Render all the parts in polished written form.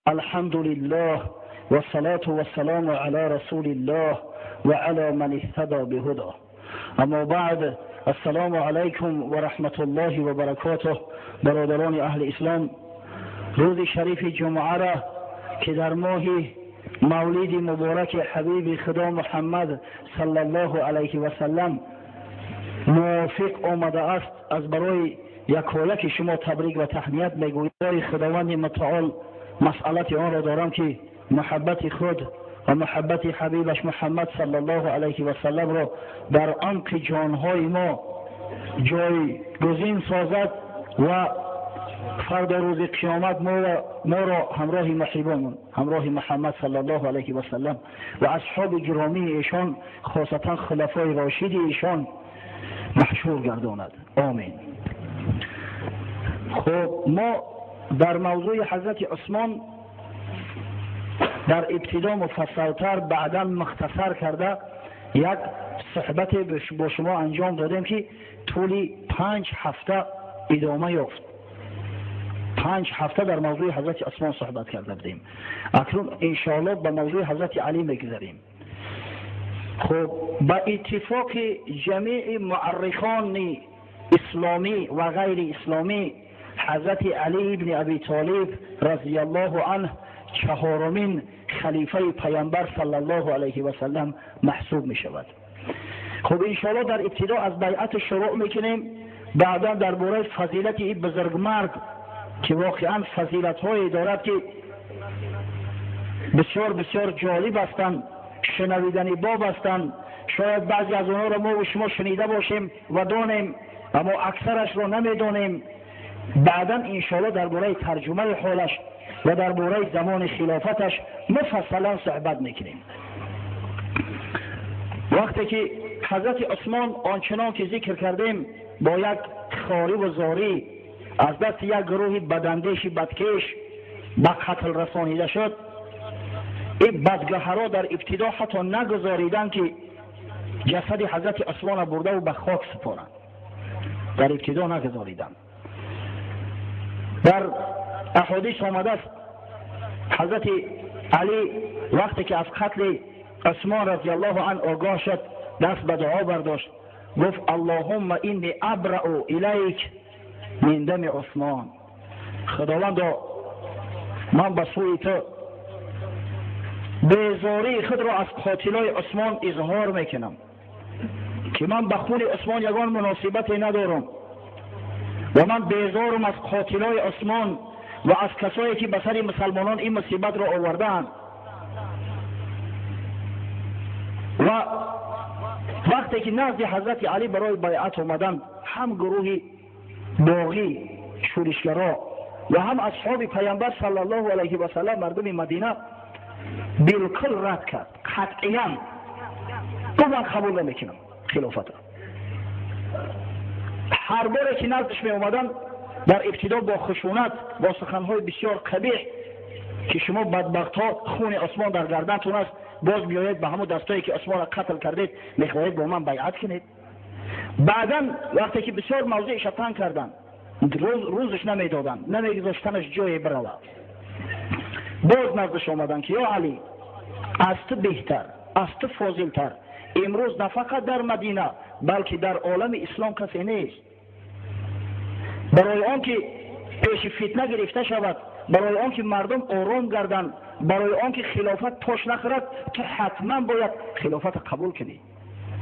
الحمد لله والصلاة والسلام على رسول الله وعلى من اهتدى بهداه. اما بعد، السلام علیکم و رحمت الله و برکاته. برادران اهل اسلام، روز شریف جمعه را که در ماه مولد مبارک حبیب خدا محمد صلی الله علیه و سلم موافق آمده است، از برای یکایک شما تبریک و تهنیت میگویم. خداوند متعال مسئلت آن را دارم که محبت خود و محبت حبیبش محمد صلی الله علیه و سلم را در عمق جانهای ما جایگزین سازد و فردا روز قیامت ما را همراه محبوبمون، همراه محمد صلی الله علیه و سلم و اصحاب گرامی ایشان، خاصتا خلفای راشد ایشان، محشور گرداند. آمین. خب، ما در موضوع حضرت عثمان در ابتدا مفصلتر، بعدا مختصر کرده یک صحبت با شما انجام دادیم که طول 5 هفته ادامه یافت. 5 هفته در موضوع حضرت عثمان صحبت کرده بودیم. اکنون انشاءالله به موضوع حضرت علی میگذریم. خب، با اتفاق جمیع مؤرخان اسلامی و غیر اسلامی، حضرت علی ابن ابی طالب رضی الله عنه چهارمین خلیفه پیامبر صلی الله علیه و سلم محسوب می شود. خب، انشاءالله در ابتدا از بیعت شروع میکنیم، بعدا درباره فضیلت این بزرگمرد که واقعا فضیلت هایی دارد که بسیار بسیار جالب هستند، شنویدنی باب هستند. شاید بعضی از اونها را ما و شما شنیده باشیم و دانیم، اما اکثرش را نمیدانیم. بعدا انشاءالله درباره ترجمه حالش و درباره زمان خلافتش مفصلا صحبت میکنیم. وقتی که حضرت عثمان، آنچنان که ذکر کردیم، با یک خواری و زاری از دست یک گروه بداندیش بدکش به قتل رسانیده شد، این بدگهرا در ابتدا حتی نگذاریدن که جسد حضرت عثمان برده و به خاک سپارند. در ابتدا نگذاریدن. در احادیث آمده است، حضرت علی وقتی که از قتل عثمان رضی الله عنه آگاه شد، دست به دعا برداشت، گفت: اللهم إني أبرأ إليك من دم عثمان. خداوندا، من به سوی تو بیزاری خود را از قاتلای عثمان اظهار میکنم که من به خون عثمان یگان مناسبتی ندارم و من بیزارم از قاتلای عثمان و از کسایی که به سر مسلمانان این مصیبت را آوردهاند. و وقتی که نزد حضرت علی برای بیعت آمدند، هم گروه باغی شورشگرا و هم اصحاب پیامبر صلی الله علیه و سلم، مردم مدینه، بالکل رد کرد. قطعیا گفت من قبول نمیکنم خلافت را. هر باره که نزدش می اومدن، در ابتدا با خشونت، با سخنهای بسیار قبیح که شما بدبخت ها خون عثمان در گردنتون است، باز بیاید به همون دستایی که عثمان را قتل کردید میخواهید با من بیعت کنید. بعدا وقتی که بسیار موضعش تنگ کردن، روز روزش نمیدادن، نمیگذاشتنش جای برود، باز نزدش آمدن که یا علی، از تو بهتر، از تو فاضلتر امروز نه فقط در مدینه، بلکه در عالم اسلام کسی نیست. برای آن که پیش فتنه گرفته شود، برای آن که مردم آرام گردند، برای آن که خلافت پاش نخورد، تو حتما باید خلافت قبول کنی.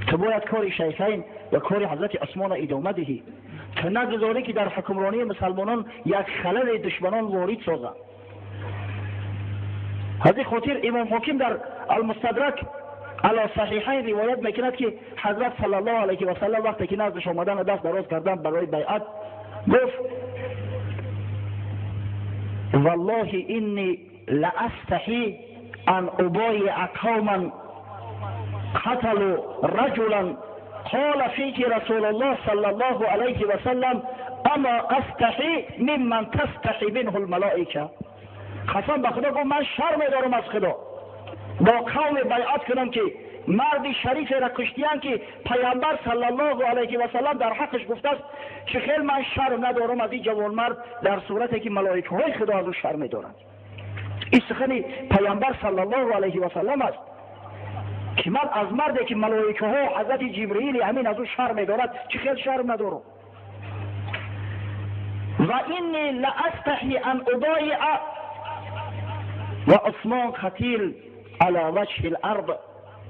تو باید کار شیخین و کار حضرت عثمان را ادامه دهی. تو نگذاری که در حکمرانی مسلمانان یک خلل دشمنان وارد سازند. از این خاطر امام حاکم در المستدرک علی صحیحین روایت میکند که حضرت صلی الله علیه و سلم وقتی که نزدش آمدن و دست دراز کردن برای بیعت، گفت: والله إني لأستحي أن أبايع قوما قتلوا رجلا قال فيه رسول الله صلى الله عليه وسلم أما أستحي ممن تستحي منه الملائكة. قسم به خدا، گفت من شرم دارم از خدا با قوم بیعت کنم که مرد شریف را کشتیان که پیامبر صلی الله علیه و سلم در حقش گفته است که خیلی من شرم ندارم از این جوان مرد، در صورتی که ملائکه های خدا از او شرم دارند. Ин сухани Пайғамбар саллаллоҳу алайҳи васаллам аст ки ман аз марде ки малоикаҳо ҳазрати Ҷибраили амин аз ӯ шарм медорад, чӣ хел шарм надорам. Ва инни ла астаҳи ан удоиа ва Усмон қатил ала ваҷҳи лард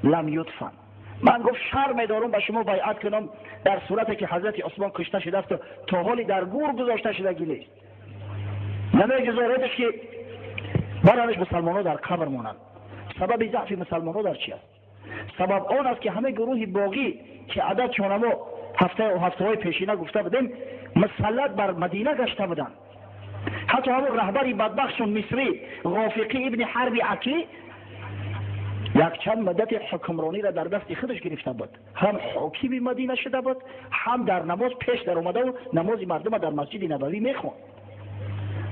лам юдфан. Ман гуфт шарм медорам ба шумо байъат кунам дар сурате ки ҳазрати Усмон кушта шудааст то ҳоли дар гур гузошта шудагӣ нест. Намегузоредш ки баранаш мусалмонҳо дар қабр монанд. Сабаби заъфи мусалмонҳо дар чи аст? Сабаб он аст ки ҳамаи гурӯҳи боғӣ ки ададшон мо ҳафтаҳои пешина гуфта будем, мусаллат бар Мадина гашта буданд. Ҳатто ҳамон раҳбари бадбахтшон мисрӣ Ғофиқӣ ибни Ҳарби Акӣ якчанд муддати ҳукмрониро дар дасти худаш гирифта буд. Ҳам ҳокими Мадина шуда буд, ҳам дар намоз пеш даромадаву намози мардума дар Масҷиди Набавӣ мехонд.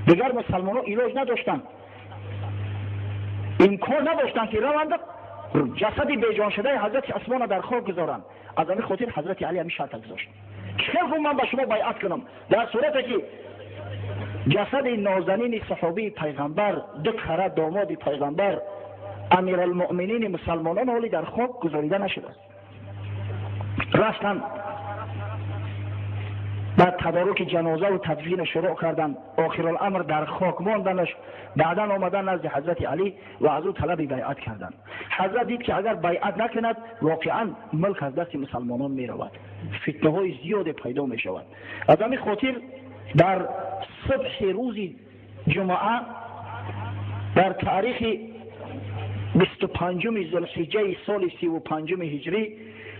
Дигар мусалмонҳо илоҷ надоштанд, имкон надоштанд ки раванд ҷасади беҷоншудаи ҳазрати Усмонро дар хок гузоранд. Аз ҳамин хотир ҳазрати Али ҳамин шарта гузошт. Хел гум ман ба шумо байъат кунам дар сурате ки ҷасади нозанини саҳобии пайғамбар, ду кара домоди пайғамбар, амиралмуъминини мусалмонон ҳоли дар хок гузорида нашудааст. Рафтанд баъд тадоруки ҷанозаву тадфина шурӯъ карданд. Охируламр дар хок монданаш. Баъдан омадан назди ҳазрати Алӣ ва аз ӯ талаби байъат карданд. Ҳазрат дид ки агар байъат накунад, воқеан мулк аз дасти мусалмонон меравад, фитнаҳои зиёде пайдо мешавад. Аз ҳамин хотир дар субҳи рӯзи ҷумъа дар таърихи 25 зулҳиҷаи соли 35 ҳиҷрӣ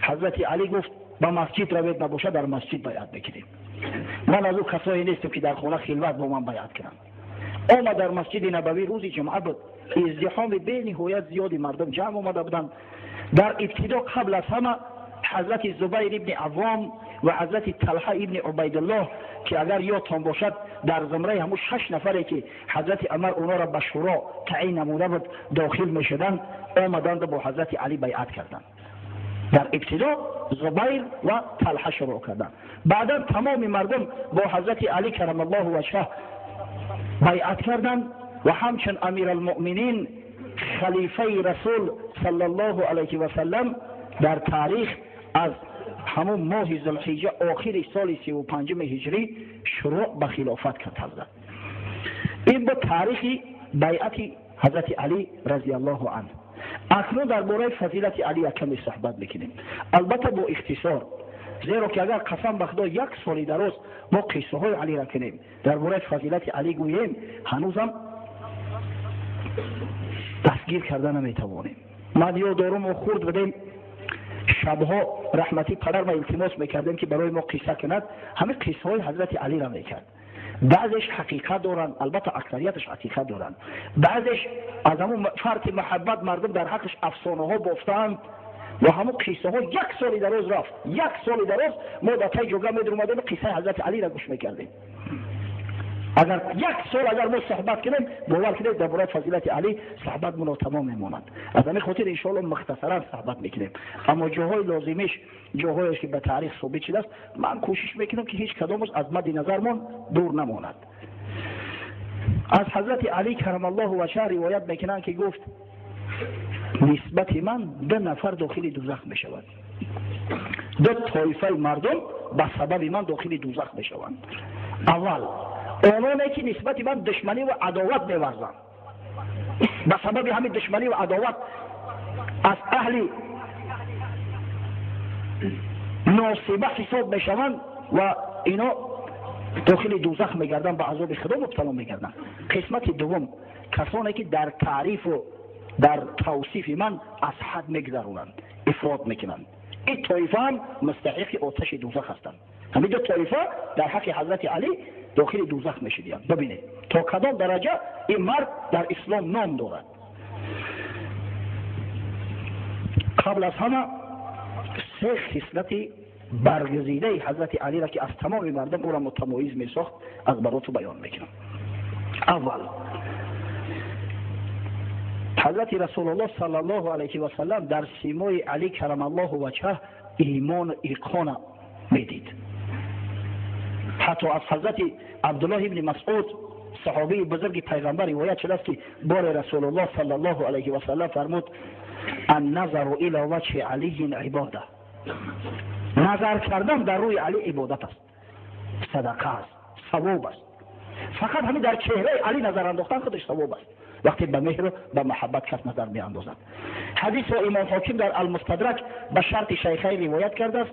ҳазрати Алӣ гуфт: ба масҷид равед, набошад дар масҷид байъат мекунем. Ман аз ӯ касое нестам ки дар хона хилват бо ман байъат кунанд. Омад дар Масҷиди Набавӣ, рӯзи ҷумъа буд, издиҳоми бениҳоят зиёди мардум ҷамъ омада буданд. Дар ибтидо қабл аз ҳама ҳазрати Зубайр ибни Аввом ва ҳазрати Талҳа ибни Убайдуллоҳ, ки агар ёдтон бошад, дар зумраи ҳамун шаш нафаре ки ҳазрати Умар онҳоро ба шӯро таъин намуда буд дохил мешуданд, омаданд бо ҳазрати Алӣ байъат карданд. Дар ибтидо Зубайр ва Талҳа шурӯъ карданд. Баъдан тамоми мардум бо ҳазрати Алӣ карамаллоҳу ваҷҳаҳ байъат карданд ва ҳамчун амиралмуъминин, халифаи расул саллаллоҳу алайҳи васаллам дар таърих аз ҳамун моҳи зулҳиҷа охири соли 35 ҳиҷрӣ шурӯъ ба хилофат кард ҳазрат. Ин буд таърихи байъати ҳазрати Алӣ разияллоҳу анҳу. Акнун дар бораи фазилати Алӣ як каме суҳбат мекунем, албатта бо ихтисор, зеро ки агар қасам ба Худо як соли дароз мо қиссаҳои Алиро кунем, дар бораи фазилати Алӣ гӯем, ҳанӯзам дастгир карда наметавонем. Ман ёд дорум, мо хурд будем, шабҳо раҳматӣ падарма илтимос мекардем ки барои мо қисса кунад. Ҳамин қиссаҳои ҳазрати Алиро мекард. Баъзеш ҳақиқат доранд, албатта аксарияташ ҳақиқат доранд, баъзеш аз ҳамун фарти муҳаббат мардум дар ҳаққаш афсонаҳо бофтаанд ва ҳамун қиссаҳо як соли дароз рафт. Як соли дароз мо дар таи ҷога медуромадем, қиссаи ҳазрати Алиро гӯш мекардем. Агар як сол агар мо суҳбат кунем, бовар кунед, дар бораи фазилати Алӣ суҳбат нотамом мемонад. Аз ҳамин хотир иншоалло мухтасаран суҳбат мекунем, аммо ҷоҳои лозимиш, ҷоҳоеш ки ба таърих собит шудааст, ман кӯшиш мекунам ки ҳеҷ кадомаш аз мадди назармон дур намонад. Аз ҳазрати Алӣ карамаллоҳу ваҷҳа ривоят мекунанд ки гуфт: нисбати ман ду нафар дохили дузах мешавад, ду тоифаи мардум ба сабаби ман дохили дузах мешаванд. Аввал ононе ки нисбати ман душманӣ ва адоват меварзанд, ба сабаби ҳамин душманӣ ва адоват аз аҳли носиба ҳисоб мешаванд ва ино дохили дузах мегарданд, ба азоби Худо мубтало мегарданд. Қисмати дуввум касоне ки дар таърифу дар тавсифи ман аз ҳад мегузаронанд, ифрот мекунанд. Ин тоифа ҳам мустаҳиқи оташи дузах ҳастанд. Ҳамин ду тоифа дар ҳаққи ҳазрати Алӣ дохили дузах мешидиянд. Бибинед, то кадом дараҷа ин мард дар ислом ном дорад. Қабл аз ҳама се хислати баргузидаи ҳазрати Алиро, ки аз тамоми мардум ӯро мутамоиз месохт, аз бароту баён мекунам. Аввал, ҳазрати Расулуллоҳ саллаллоҳу алайҳи васаллам дар симои Алӣ карамаллоҳу ваҷҳаҳ имону иқона медид. Ҳатто аз ҳазрати Абдуллоҳ ибни Масъуд, صحابی بزرگ پیغمبر روایت شده است که بار رسول الله صلی الله علیه و سلم فرمود النظر الی وجه علی عباده. نظر کردن در روی علی عبادت است، صدقه است، ثواب است. فقط همین در چهره علی نظر انداختن خودش ثواب است، وقتی به مهر و به محبت کس نظر می اندازد. حدیث را امام حاکم در المستدرک به شرط شیخین روایت کرده است.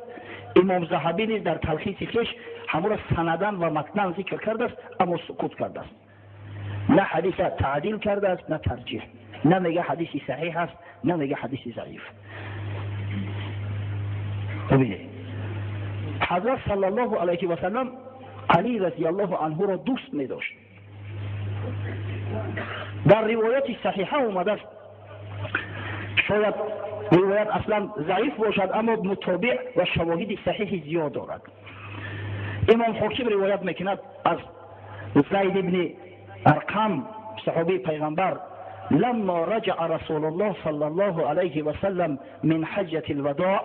امام ذهبی نیز در تلخیص خویش همو را سندن و متنن ذکر کرده است، اما سکوت کرده است. نه حدیث تعدیل کرده است نه ترجیح، نه میگه حدیثی صحیح است نه میگه حدیثی ضعیف. ببینید حضرت صلی الله علیه و سلم علی رضی الله عنه را دوست می داشت. در روایت صحیحه اومده است، شاید روایت اصلا ضعیف باشد اما متابع و شواهد صحیح زیاد دارد. امام حاکم روایت میکند از زید ابن ارقم صحابی پیغمبر: لما رجع رسول الله صلى الله عليه وسلم من حجة الوداع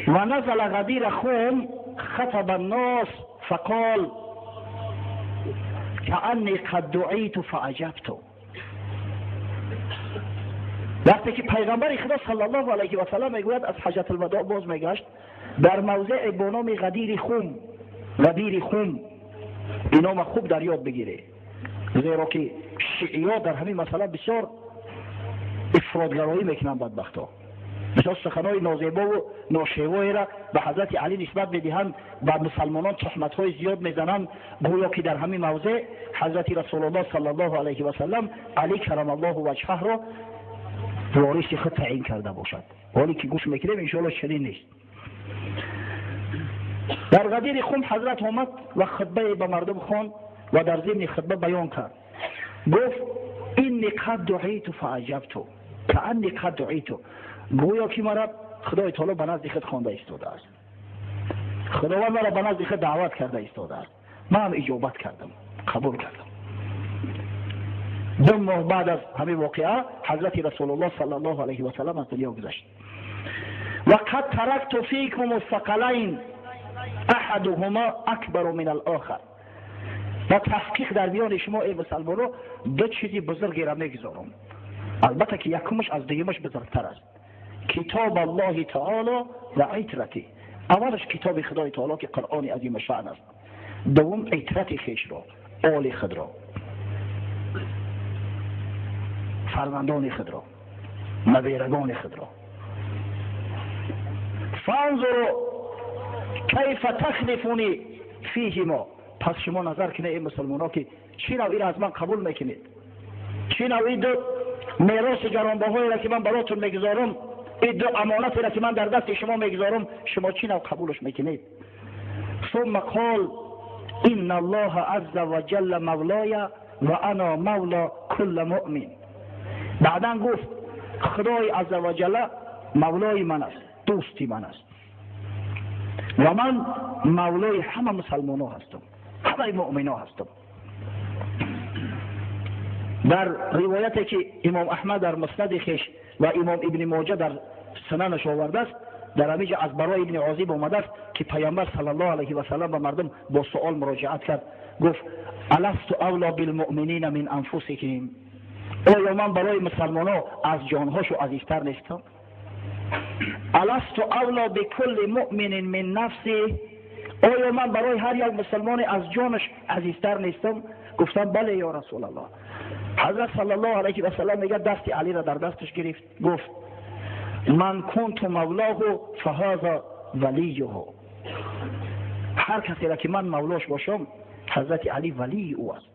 ونزل غدير خم خطب الناس فقال كأني قد دعيت فأجبت. وقتی که پیغمبر خدا صلی الله علیه و سلم میگوید از حجة الوداع باز میگشت، در موضع با نام غدیر خم، غدیر خم، اینا خوب در یاد بگیره، زیرا که شیعی‌ها در همین مسئله بسیار افراط‌گرایی میکنن. بدبخت‌ها بسیار سخنهای نازیبا و ناشیوایی را به حضرت علی نسبت میدهند و مسلمانان تهمت‌های زیاد میزنند، گویا که در همین موضع حضرت رسول الله صلی الله علیه و سلم علی کرم الله وجهه را وارث خود تعیین کرده باشد. حالی که گوش میکنیم انشاءالله چنین نیست. در غدیر خم حضرت آمد و خطبه به مردم خواند و در ضمن خطبه بیان کرد، گفت اینی قد دعیت فعجبت کأنی قد دعیت، گویا که مرا خدای تعالی به نزد خود خوانده ایستاده است، خداوند مرا به نزد خود دعوت کرده ایستاده است، من هم اجابت کردم، قبول کردم. 2 ماه بعد از همین واقعه حضرت رسول الله صلی الله علیه و سلم از دنیا گذشت. و قد ترکت فیکم الثقلین احدهما اکبر من الاخر. و تحقیق در میان شما ای مسلمانان دو چیزی بزرگی را میگذارم، البته که یکمش از دیگمش بزرگتر است: کتاب الله تعالی و عترتی. اولش کتاب خدای تعالی که قرآن عظیم شأن است، دوم عترت خویش را، آل خود را، فرزندان خود را، نبیرگان خود را. فانظروا کیف تخلفونی فیهما. پس شما نظر کنید ای مسلمان ها که چی نوع این از من قبول میکنید، چی نوع این دو میراث گرانبهایی را که من براتون میگذارم، این دو امانتی را که من در دست شما میگذارم، شما چی نوع قبولش میکنید؟ ثم قال ان الله عز وجل مولای و انا مولا کل مؤمن. بعدا گفت خدای عز وجل مولای من است، دوستی من است و من مولای همه مسلمان ها هستم، همه مؤمن ها هستم. در روایتی که امام احمد در مسند خویش و امام ابن ماجه در سننش آورده است، در همینجا از برای ابن عازب آمده است که پیامبر صلی الله علیه و سلم به مردم با سوال مراجعت کرد، گفت الست اولی بالمؤمنین من انفسهم، آیا من برای مسلمان ها از جانهاشو عزیزتر نیستم؟ الست اولی بکل مؤمن من نفسه، آیا من برای هر یک مسلمان از جانش عزیزتر نیستم؟ گفتم بله یا رسول الله. حضرت صلی الله علیه و سلم میگه دست علی را در دستش گرفت، گفت من کنت مولاه فهذا ولیه، هر کسی را که من مولاش باشم حضرت علی ولی او است.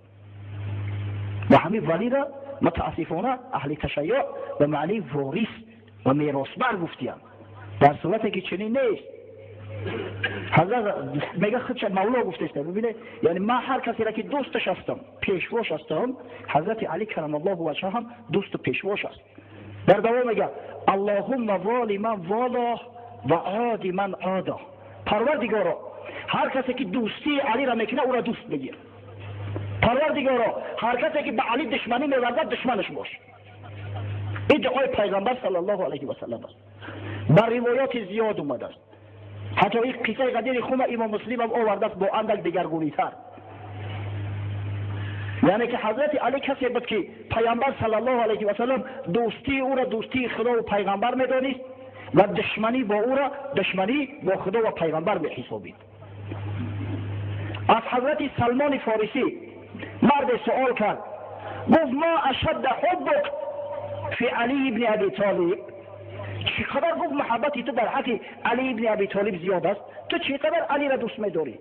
و همین ولی را متاسفانه اهل تشیع به معنی وارث و میراثبر گفتیم، در صورتی که چنین نیست. حضرت میگه خودش مولا گفته است. ببینید یعنی من هر کسی را که دوستش هستم، پیشواش هستم، حضرت علی کرم الله وجهه هم دوست و پیشواش است. در دوام میگه اللهم والی من والا و عادی من عادا، پروردگارا هر کسی که دوستی علی را میکنه او را دوست بگیر، پروردگارا هر کسی که به علی دشمنی میورزد دشمنش باش. این دعای پیغمبر صلی الله علیه و سلم است. بر روایات زیاد اومده است. حتی این قصه غدیر خم امام مسلم هم آورده است با اندک دگرگونی‌تر. Яъне ки ҳазрати Алӣ касе буд ки пайғамбар саллаллоҳу алайҳи васаллам дӯстии ӯро дӯстии Худо ва пайғамбар медонист ва душманӣ бо ӯро душманӣ бо Худо ва пайғамбар меҳисобид. Аз ҳазрати Салмони Форисӣ марде суол кард, гуфт: ма ашадда ҳуббук фи Алӣ ибни Аби Толиб? Чӣ қадар, гуфт, муҳаббати ту дар ҳаққи Алӣ ибни Аби Толиб зиёд аст, ту чӣ қадар Алиро дӯст медорӣ?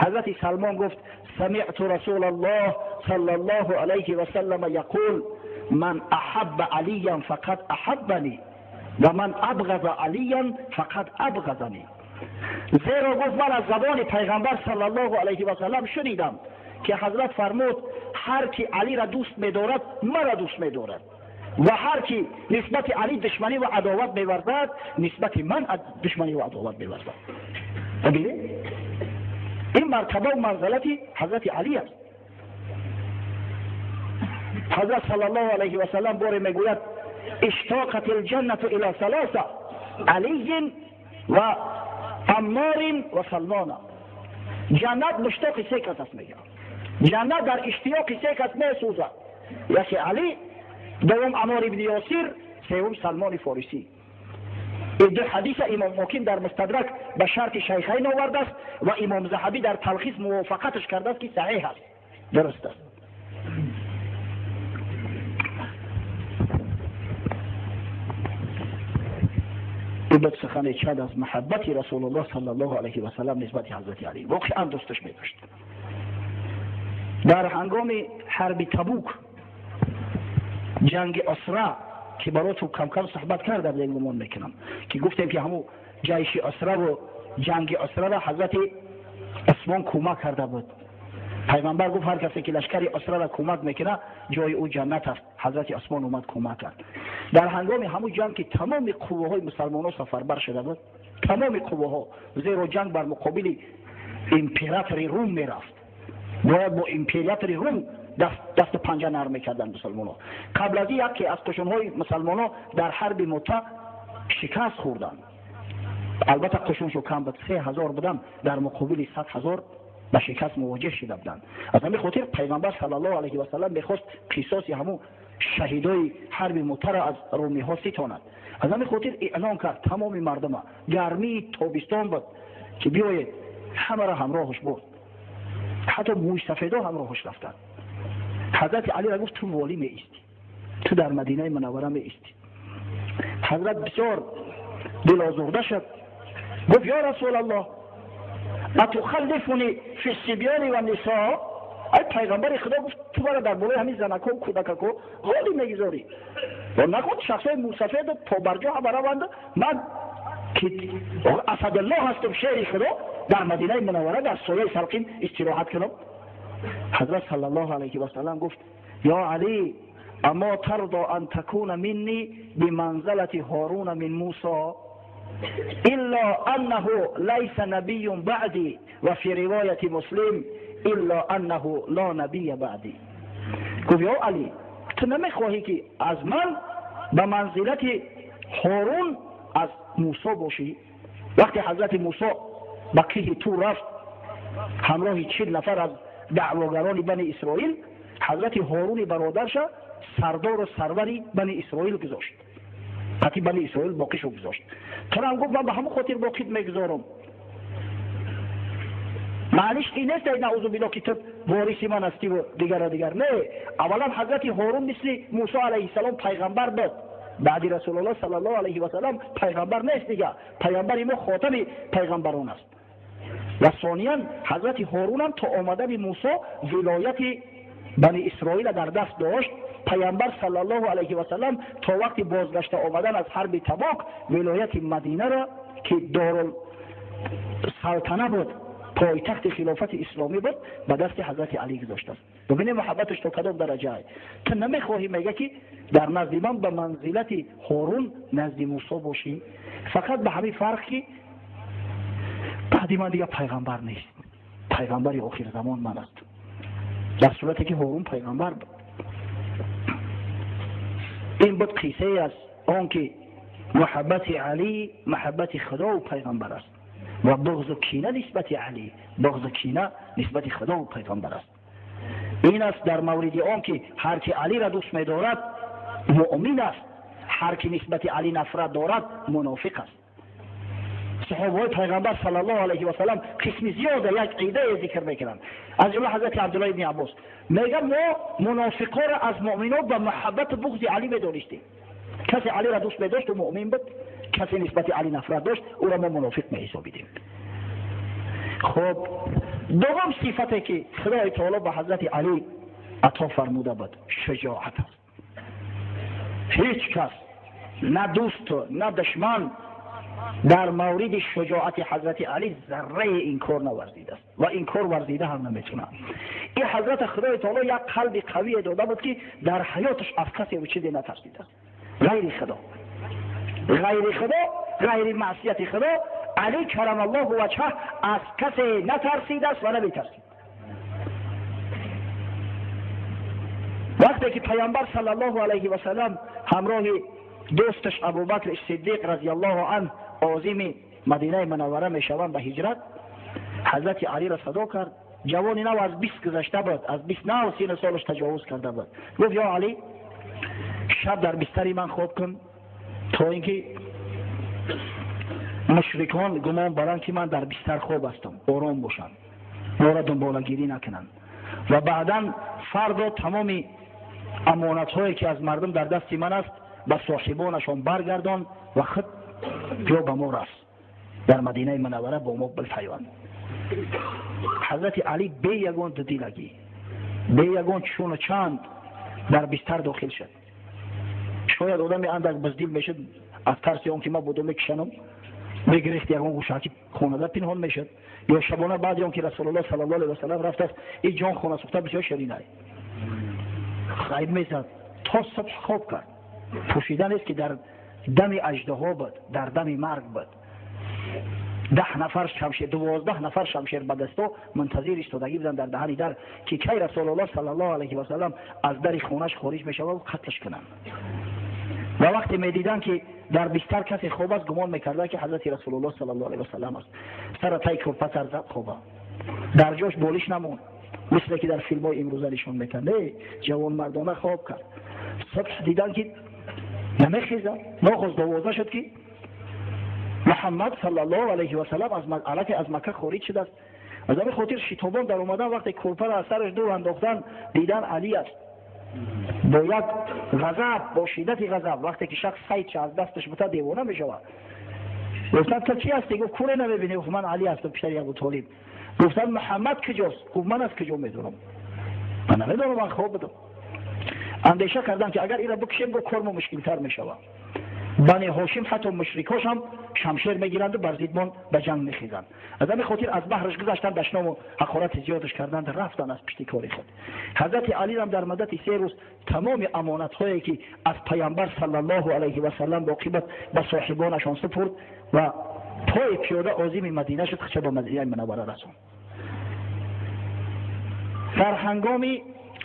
Ҳазрати Салмон гуфт: самиъту расулаллоҳ саллаллоҳу алайҳи васаллама яқул ман аҳабба алиян фақад аҳаббани ва ман абғаза алиян фақад абғазани. Зеро, гуфт, ман аз забони пайғамбар саллаллоҳу алайҳи васаллам шунидам ки ҳазрат фармуд: ҳар ки Алиро дӯст медорад, маро дӯст медорад ва ҳар ки нисбати Алӣ душманӣ ва адоват меварзад, нисбати ман душманӣ ва адоват меварзад. Бибинед, ин мартаба ва манзалати ҳазрати Алӣ аст. Ҳазрат саллаллоҳу алайҳи васаллам боре мегӯяд: иштоқат илҷаннату ила салоса, алиин ва Амморин ва Салмона. Ҷаннат муштоқи се кас аст, мегӯяд, ҷаннат дар иштиёқи се кас месӯзад: яке Алӣ, دوم Аммор ибни Ёсир, севум Салмони Форисӣ. Ин ду ҳадиса имом Ҳоким дар Мустадрак ба шарти Шайхайн овардааст ва имом Заҳабӣ дар Талхис мувофиқаташ кардааст, ки саҳеҳ аст, дуруст аст. Ин буд сухани чанд аз муҳаббати Расулуллоҳ саллаллоҳу алайҳи васаллам нисбати ҳазрати Алӣ. Воқеан дӯсташ медошт. Дар ҳангоми ҳарби Табук, ҷанги Асра, ки бароту камкам суҳбат кардам, як гумон мекунам, ки гуфтем, ки ҳамун ҷайши Асраву ҷанги Асрара ҳазрати Усмон кӯмак карда буд. Пайғамбар гуфт: ҳар касе ки лашкари Асрара кӯмак мекунад, ҷои ӯ ҷаннат аст. Ҳазрати Усмон омад, кӯмак кард. Дар ҳангоми ҳамун ҷанг, ки тамоми қувваҳои мусалмонҳо сафарбар шуда буд, тамоми қувваҳо, зеро ҷанг бар муқобили императори Рум мерафт, бояд бо императори Рум дасту панҷа нарм мекарданд мусалмонҳо. Қабл аз ин яке аз қушунҳои мусалмонҳо дар ҳарби Мута шикаст хӯрданд. Албатта, қушуншо кам буд, 3000 буданд, дар муқобили 100 000 ба шикаст мувоҷеҳ шуда буданд. Аз ҳамин хотир пайғамбар саллаллоҳу алайҳи васаллам мехост қисоси ҳамун шаҳидои ҳарби Мутаро аз румиҳо ситонад. Аз ҳамин хотир эълон кард тамоми мардума, гармии тобистон буд, ки биёед. Ҳамаро ҳамроҳаш бурд, ҳатто мӯйсафедо ҳамроҳаш рафтанд. Ҳазрати Алиро гуфт: ту волӣ меистӣ, ту дар Мадинаи Мунаввара меистӣ. Ҳазрат бисёр дилозурда шуд, гуфт: ё Расулаллоҳ, атухаллифуни фи сибёни ва нисо? Ай пайғамбари Худо, гуфт, ту мара дар болои ҳамин занако, кӯдакако волӣ мегузорӣ? Наход шахсои мусафеду побарҷо ҳама раванд, ман ки асадуллоҳ ҳастам, шери Худо, дар Мадинаи Мунаввара дар сояи салқин истироҳат кунам? Ҳазрат саллаллоҳу алайҳи васаллам гуфт: ё Алӣ, амо тардо ан такуна минни биманзалати Ҳоруна мин Мусо, илла аннаҳу лайса набиюн баъди, ва фи ривояти Муслим, илла аннаҳу ло набия баъди. Гуфт: ё Алӣ, ту намехоҳӣ, ки аз ман ба манзилати Ҳорун аз Мусо бошӣ? Вақте ҳазрати Мусо ба киҳи Тур рафт ҳамроҳи 40 нафар аз даъвогарони Бани Исроил, ҳазрати Ҳоруни бародарша сардору сарвари Бани Исроил гузошт, қати Бани Исроил боқишо гузошт. Турам, гуфт, ман ба ҳамон хотир боқит мегузорам. Маъниш ин нест, наузубилло, ки ту вориси ман ҳастиву дигару дигар. Не, аввалан ҳазрати Ҳорун мисли Мусо алайҳиссалом пайғамбар буд. Баъди Расулуллоҳ саллаллоҳу алайҳи васаллам пайғамбар нест дига, пайғамбари мо хотами пайғамбарон аст. Ва сониян, ҳазрати Ҳорунам то омадани Мусо вилояти Бани Исроила дар даст дошт. Пайғамбар саллаллоҳу алайҳи васаллам то вақти бозгашта омадан аз ҳарби Табок вилояти Мадинаро, ки дорул салтана буд, пойтахти хилофати исломӣ буд, ба дасти ҳазрати Алӣ гузоштааст. Бубинем, муҳаббаташ то кадом дараҷае. Ту намехоҳӣ, мега, ки дар назди ман ба манзилати Ҳорун назди Мусо бошӣ, фақат ба ҳамин фарқ, ки баъди ман дига пайғамбар нест, пайғамбари охирзамон ман аст, дар сурате ки Ҳорун пайғамбар буд. Ин буд қиссае аз он ки муҳаббати Алӣ муҳаббати Худову пайғамбар аст ва буғзу кина нисбати Алӣ буғзу кина нисбати Худову пайғамбар аст. Ин аст дар мавриди он ки ҳар ки Алиро дӯст медорад муъмин аст, ҳар ки нисбати Али нафрат дорад мунофиқ аст. Саҳобаҳои пайғамбар саллаллоҳу алайҳи васаллам қисми зиёда як идае зикр мекунанд. Аз ҷумла ҳазрати Абдуллоҳ ибни Аббос мегӯяд: мо мунофиқоро аз муъминон ба муҳаббату буғзи Алӣ медонистем. Касе Алиро дӯст медошт, ӯ муъмин буд, касе нисбати Али нафрат дошт, ӯро мо мунофиқ меҳисобидем. Хуб, дуввум сифате ки Худои таоло ба ҳазрати Алӣ ато фармуда буд, шуҷоат аст. Ҳеҷ кас, на дӯсту на душман, дар мавриди шуҷоати ҳазрати Алӣ зарраи инкор наварзидааст ва инкор варзида ҳам наметавонад. Ин ҳазрати Худои таоло як қалби қавие дода буд, ки дар ҳаёташ аз касе чизе натарсидааст ғайри Худо, ғайри Худо, ғайри маъсияти Худо. Алӣ карамаллоҳу ваҷҳаҳ аз касе натарсидааст ва наметарсид. Вақте ки Пайғамбар саллаллоҳу алайҳи васаллам ҳамроҳи дӯсташ Абубакр Сиддиқ разияллоҳу анҳ озими Мадинаи Мунаввара мешаванд ба ҳиҷрат, ҳазрати Алиро садо кард. Ҷавони нав аз 20 гузашта буд, аз 20 нав сину солаш таҷовуз карда буд. Гуфт: ё Алӣ, шаб дар бистари ман хоб кун, то ин ки мушрикон гумон баранд, ки ман дар бистар хоб ҳастам, ором бошанд, моро дунболагирӣ накунанд. Ва баъдан фардо тамоми амонатҳое ки аз мардум дар дасти ман аст, ба соҳибонашон баргардон ва худ биё ба мо рас, дар Мадинаи Мунаввара бо мо бипайванд. Ҳазрати Алӣ бе ягон дудилагӣ, бе ягон чуну чанд дар бистар дохил шуд. Шояд одами андак буздил мешуд, аз тарси он ки ман будум мекушанам, мегирифт ягон гӯшаки хонада пинҳон мешуд. Ё шабона баъди он ки Расулуллоҳ саллаллоҳу алайҳи васаллам рафтааст, ин ҷон хона сӯхта бисёр ширинай ғайб мезад. То субҳ хоб кард. Пӯшида нест, ки дар дами аждаҳо буд, дар дами марг буд. 10 нафар шамшер, 12 нафар шамшер ба дасто мунтазир истодагӣ буданд дар даҳани дар, ки кай Расулуллоҳ саллаллоҳу алайҳи васаллам аз дари хонаш хориҷ мешавад ва қатлш кунанд. Ва вақте медиданд, ки дар бистар касе хоб аст, гумон мекарданд, ки ҳазрати Расулуллоҳ саллаллоҳу алайҳи васаллам аст. Сара тай кӯрпа сар зад, хоба дар ҷош болиш намонд, мисле ки дар филмҳои имрӯза нишон метаҳанд. Не, ҷавонмардона хоб кард. Субҳ диданд, ки намехезад. Нохост 12 шуд, ки Муҳаммад саллаллоҳу алайҳи васаллам аллакай аз Макка хориҷ шудааст. Аз ҳамин хотир шитобон дар омадан. Вақте кӯрпаро аз сараш дур андохтан, дидан Алӣ аст. Бо як ғазаб, бо шиддати ғазаб, вақте ки шахс сайдша аз дасташ бута, девона мешавад. Гуфтанд: ту чӣ ҳастӣ? Гуфт: куре намебинӣ? Гуфт: ман Алӣ ҳастам, писари Абутолиб. Гуфтанд: Муҳаммад куҷост? Гуфт: ман аз куҷо медонам? Ман намедонам, ман хоб будам. Андеша кардам, ки агар инро бикушем, гуфт, кор мо мушкилтар мешавад. Бани Ҳошим, ҳатто мушрикҳошам шамшер мегиранду бар зидмон ба ҷанг мехезанд. Аз ҳамин хотир аз баҳраш гузаштанд, дашному ҳақорати зиёдаш карданд, рафтанд аз пишти кори худ. Ҳазрати Алирам дар муддати 3 рӯз тамоми амонатҳое ки аз Пайғамбар саллаллоҳу алайҳи васаллам боқӣ буд, ба соҳибонашон супурд ва пои пиёда озими Мадина шуд, худша ба Мадинаи Мунаввара расонд. Дар ҳангоми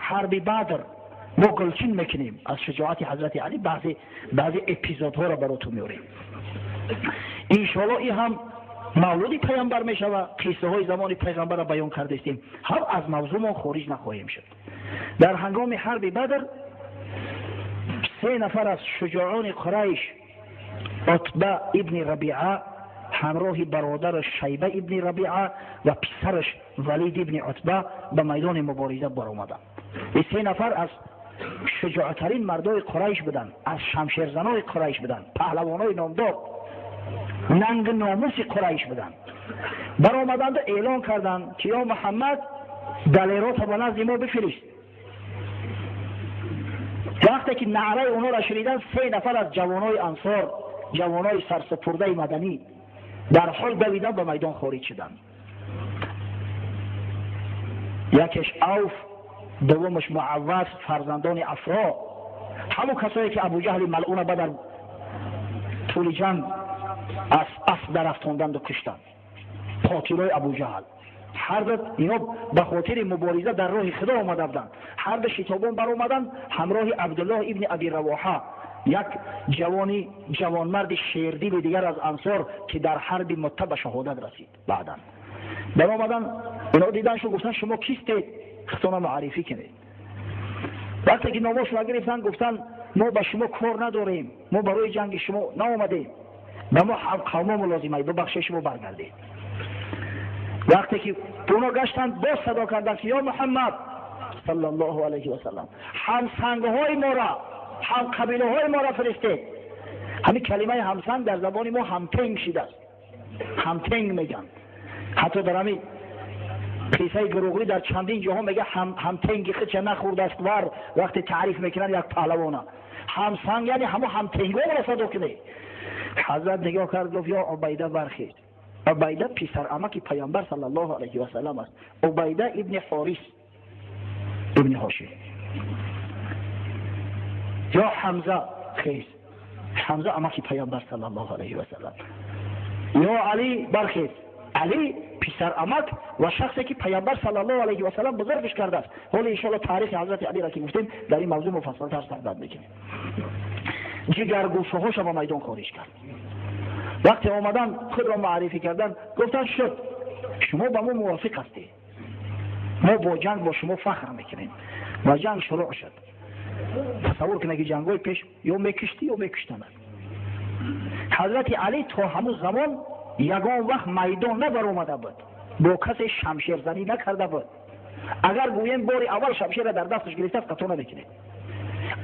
ҳарби Бадр мо гулчин мекунем аз шуҷоати ҳазрати Алӣ, баъзе эпизодҳоро баротон меорем. Иншоалло ин ҳам мавлуди Пайғамбар мешавад, қиссаҳои замони Пайғамбарро баён кардастем, ҳам аз мавзӯъмон хориҷ нахоҳем шуд. Дар ҳангоми ҳарби Бадр 3 нафар аз шуҷоъони Қурайш, Утба ибни Рабиа ҳамроҳи бародараш Шайба ибни Рабиа ва писараш Валид ибни Утба, ба майдони мубориза баромаданд. Ин 3 нафар аз шуҷоътарин мардои Қурайш буданд, аз шамшерзанои Қурайш буданд, паҳлавонои номдор, нанги номуси Қурайш буданд. Баромаданду эълон карданд, ки ё Муҳаммад, далерота ба назди мо бифирист. Вақте ки наъраи онҳоро шуниданд, 3 нафар аз ҷавонои ансор, ҷавонои сарсупурдаи маданӣ, дар ҳол давидан ба майдон хориҷ шуданд. Якеш Авф, дуввумаш Муавваз, фарзандони Афро, ҳамон касое ки Абуҷаҳли малъуна ба дар тӯли ҷанг аз асп дарафтонданду куштанд, қотилои Абуҷаҳл. Ҳарду ино ба хотири мубориза дар роҳи Худо омада буданд. Ҳарду шитобон баромаданд ҳамроҳи Абдуллоҳ ибни Аби Равоҳа, як ҷавони ҷавонмарди шердили дигар аз ансор, ки дар ҳарби Мутта ба шаҳодат расид. Баъдан баромадан, ино дидан шу, гуфтанд: шумо кистед? худтона муаррифӣ кунед. Вақте ки номошро гирифтанд, гуфтанд мо ба шумо кор надорем, мо барои ҷанги шумо наомадем, ба мо ҳамқавмомо лозим аст, бибахшед, шумо баргардед. Вақте ки оно гаштанд, боз садо карданд ки ё Муҳаммад саллаллоҳу алайҳи васаллам, ҳамсангҳои моро, ҳамқабилаҳои моро фиристед. Ҳамин калимаи ҳамсанг дар забони мо ҳамтенг шидааст, ҳамтенг мегӯянд. Ҳатто дар ҳамин қиссаи Гуруғлӣ дар чандин ҷоҳо мега ҳамтенги худша нахӯрдааст вар, вақте таъриф мекунанд як паҳлавона. Ҳамсанг яъне ҳамо ҳамтенгоро садо кунед. Ҳазрат нигоҳ кард, гуфт ё Убайда бархез. Убайда писарамаки Паёмбар саллаллоҳу алайҳи васаллам аст, Убайда ибни Ҳорис ибни Ҳошим. Ё Ҳамза хез, Ҳамза амаки Паёмбар саллаллоҳу алайҳи васаллам. Ё Алӣ бархез, Алӣ писарамак ва шахсе ки Паёмбар саллаллоҳу алайҳи васаллам бузургиш кардааст. Ҳоло иншоалло таърихи ҳазрати Алиро ки гуфтем, дар ин мавзӯъ муфассалтар суҳбат мекунем. Ҷигаргӯшаҳоша ба майдон хориҷ кард. Вақте омадан худро муаррифӣ кардан, гуфтанд шуд, шумо ба мо мувофиқ ҳастед, мо бо ҷанг бо шумо фахр мекунем. Ва ҷанг шурӯъ шуд. Тасаввур кунед ки ҷангҳои пеш ё мекуштӣ, ё мекуштанад. Ҳазрати Алӣ то ҳамун замон ягон вақт майдон набаромада буд, бо касе шамшерзанӣ накарда буд. Агар гӯем бори аввал шамшерра дар дасташ гирифтааст, хато намекунед.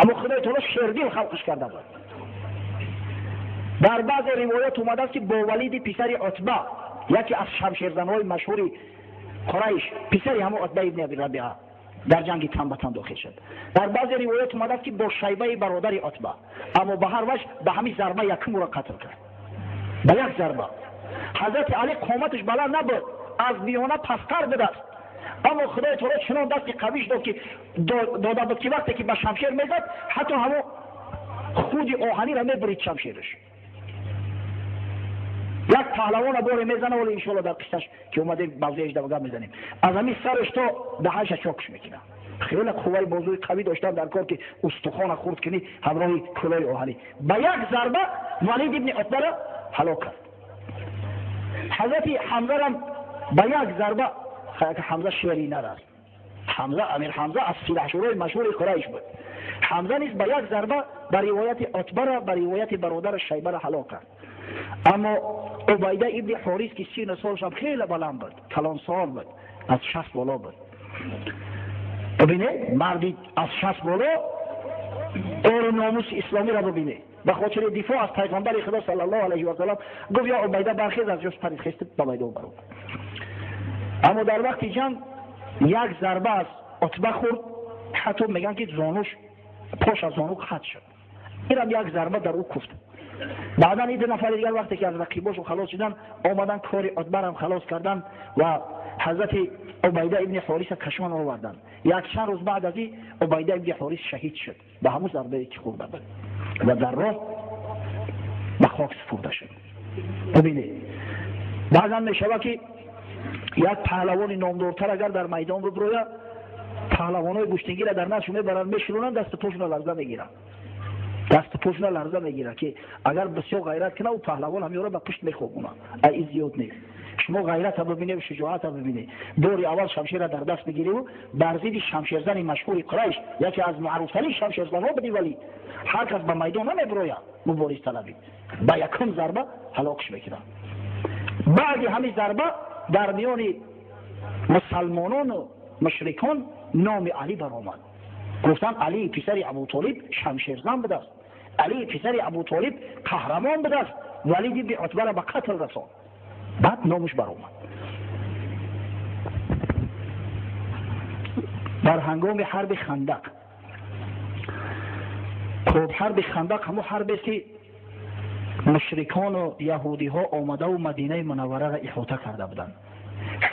Аммо Худои таоло шердил халқиш карда буд. Дар баъзе ривоят омадааст ки бо Валиди писари Утба, яке аз шамшерзанҳои машҳури Қурайш, писари ҳамон Утба ибни Аби Рабиа, дар ҷанги тан ба тан дохил шуд. Дар баъзе ривоят омадааст ки бо Шайбаи бародари Утба. Аммо ба ҳар ваҷ ба ҳамин зарба якум ӯро қатл кард, ба як зарба. Ҳазрати Алӣ қоматаш баланд набуд, аз миёна пасттар будааст, аммо Худои таоло чунон дасти қавиш дод ки дода буд ки вақте ки ба шамшер мезад, ҳатто ҳамон худи оҳаниро мебурид шамшераш. Як паҳлавона боре мезана, вале иншоалло дар қиссаш ки омадем мавзеаш гап мезанем, аз ҳамин сараш то даҳанша чокш мекунад. Хеле қувваи бозуи қавӣ доштан дар кор ки устухона хурд кунӣ ҳамроҳи кӯлои оҳанӣ. Ба як зарба Валид ибни Утбаро ҳалок кард. Ҳазрати Ҳамзарам ба як зарба. Ҳамза шери нар аст. Ҳамза, амир Ҳамза аз силаҳшурои машҳури Қурайш буд. Ҳамза низ ба як зарба ба ривояти Утбара, ба ривояти бародараш Шайбара ҳалок кард. Аммо Убайда ибни Ҳорис ки сину солшам хеле баланд буд, калонсол буд, аз 60 боло буд. Бибинед, марди аз 60 боло ору номуси исломиро бибинед, ба хотири дифоъ аз Пайғамбари Худо саллаллоҳу алайҳи васаллам гуфт ё Убайда бархез, аз ҷош парид, хест, ба майдон баромад. Аммо дар вақти ҷанг як зарба аз Утба хӯрд, ҳатто мегӯянд ки зонуш, пош аз зону қатъ шуд. Инам як зарба дар ӯ куфт. Баъдан ин ду нафари дигар вақте ки аз рақибошон халос шуданд, омаданд кори Утбарам халос карданд ва ҳазрати Убайда ибни Ҳориса кашон оварданд. Як чанд рӯз баъд аз ин Убайда ибни Ҳорис шаҳид шуд ба ҳамун зарбае ки хӯрда буд ва дар роҳ ба хок супурда шуд. Бибинед, баъзан мешавад ки як паҳлавони номдортар агар дар майдон биброяд, паҳлавонҳои гӯштингира дар наздшон мебаранд, мешунонанд, дасту пошона ларза мегиранд, дасту пошона ларза мегирад ки агар бисёр ғайрат кунад, ӯ паҳлавон ҳамёро ба пушт мехобонад. Ай ин зиёд нест. Шумо ғайрата бибинед, шуҷоата бибинед. Бори аввал шамшерра дар даст бигириву бар зидди шамшерзани машҳури Қурайш, яке аз маъруфтарин шамшерзанҳо буди Валид, ҳар кас ба майдон намебирояд мубориз талабӣ, ба якум зарба ҳалокш мекунад. Баъди ҳамин зарба дар миёни мусалмонону мушрикон номи Алӣ баромад. Гуфтанд Алии писари Абутолиб шамшерзан будааст, Алии писари Абутолиб қаҳрамон будааст, Валид ибни Утбара ба қатл расонд. Баъд номаш баромад. Дар ҳангоми ҳарби Хандақ, хуб, ҳарби Хандақ ҳамон ҳарбест ки мушрикону яҳудиҳо омадаву Мадинаи Мунаввараро иҳота карда буданд.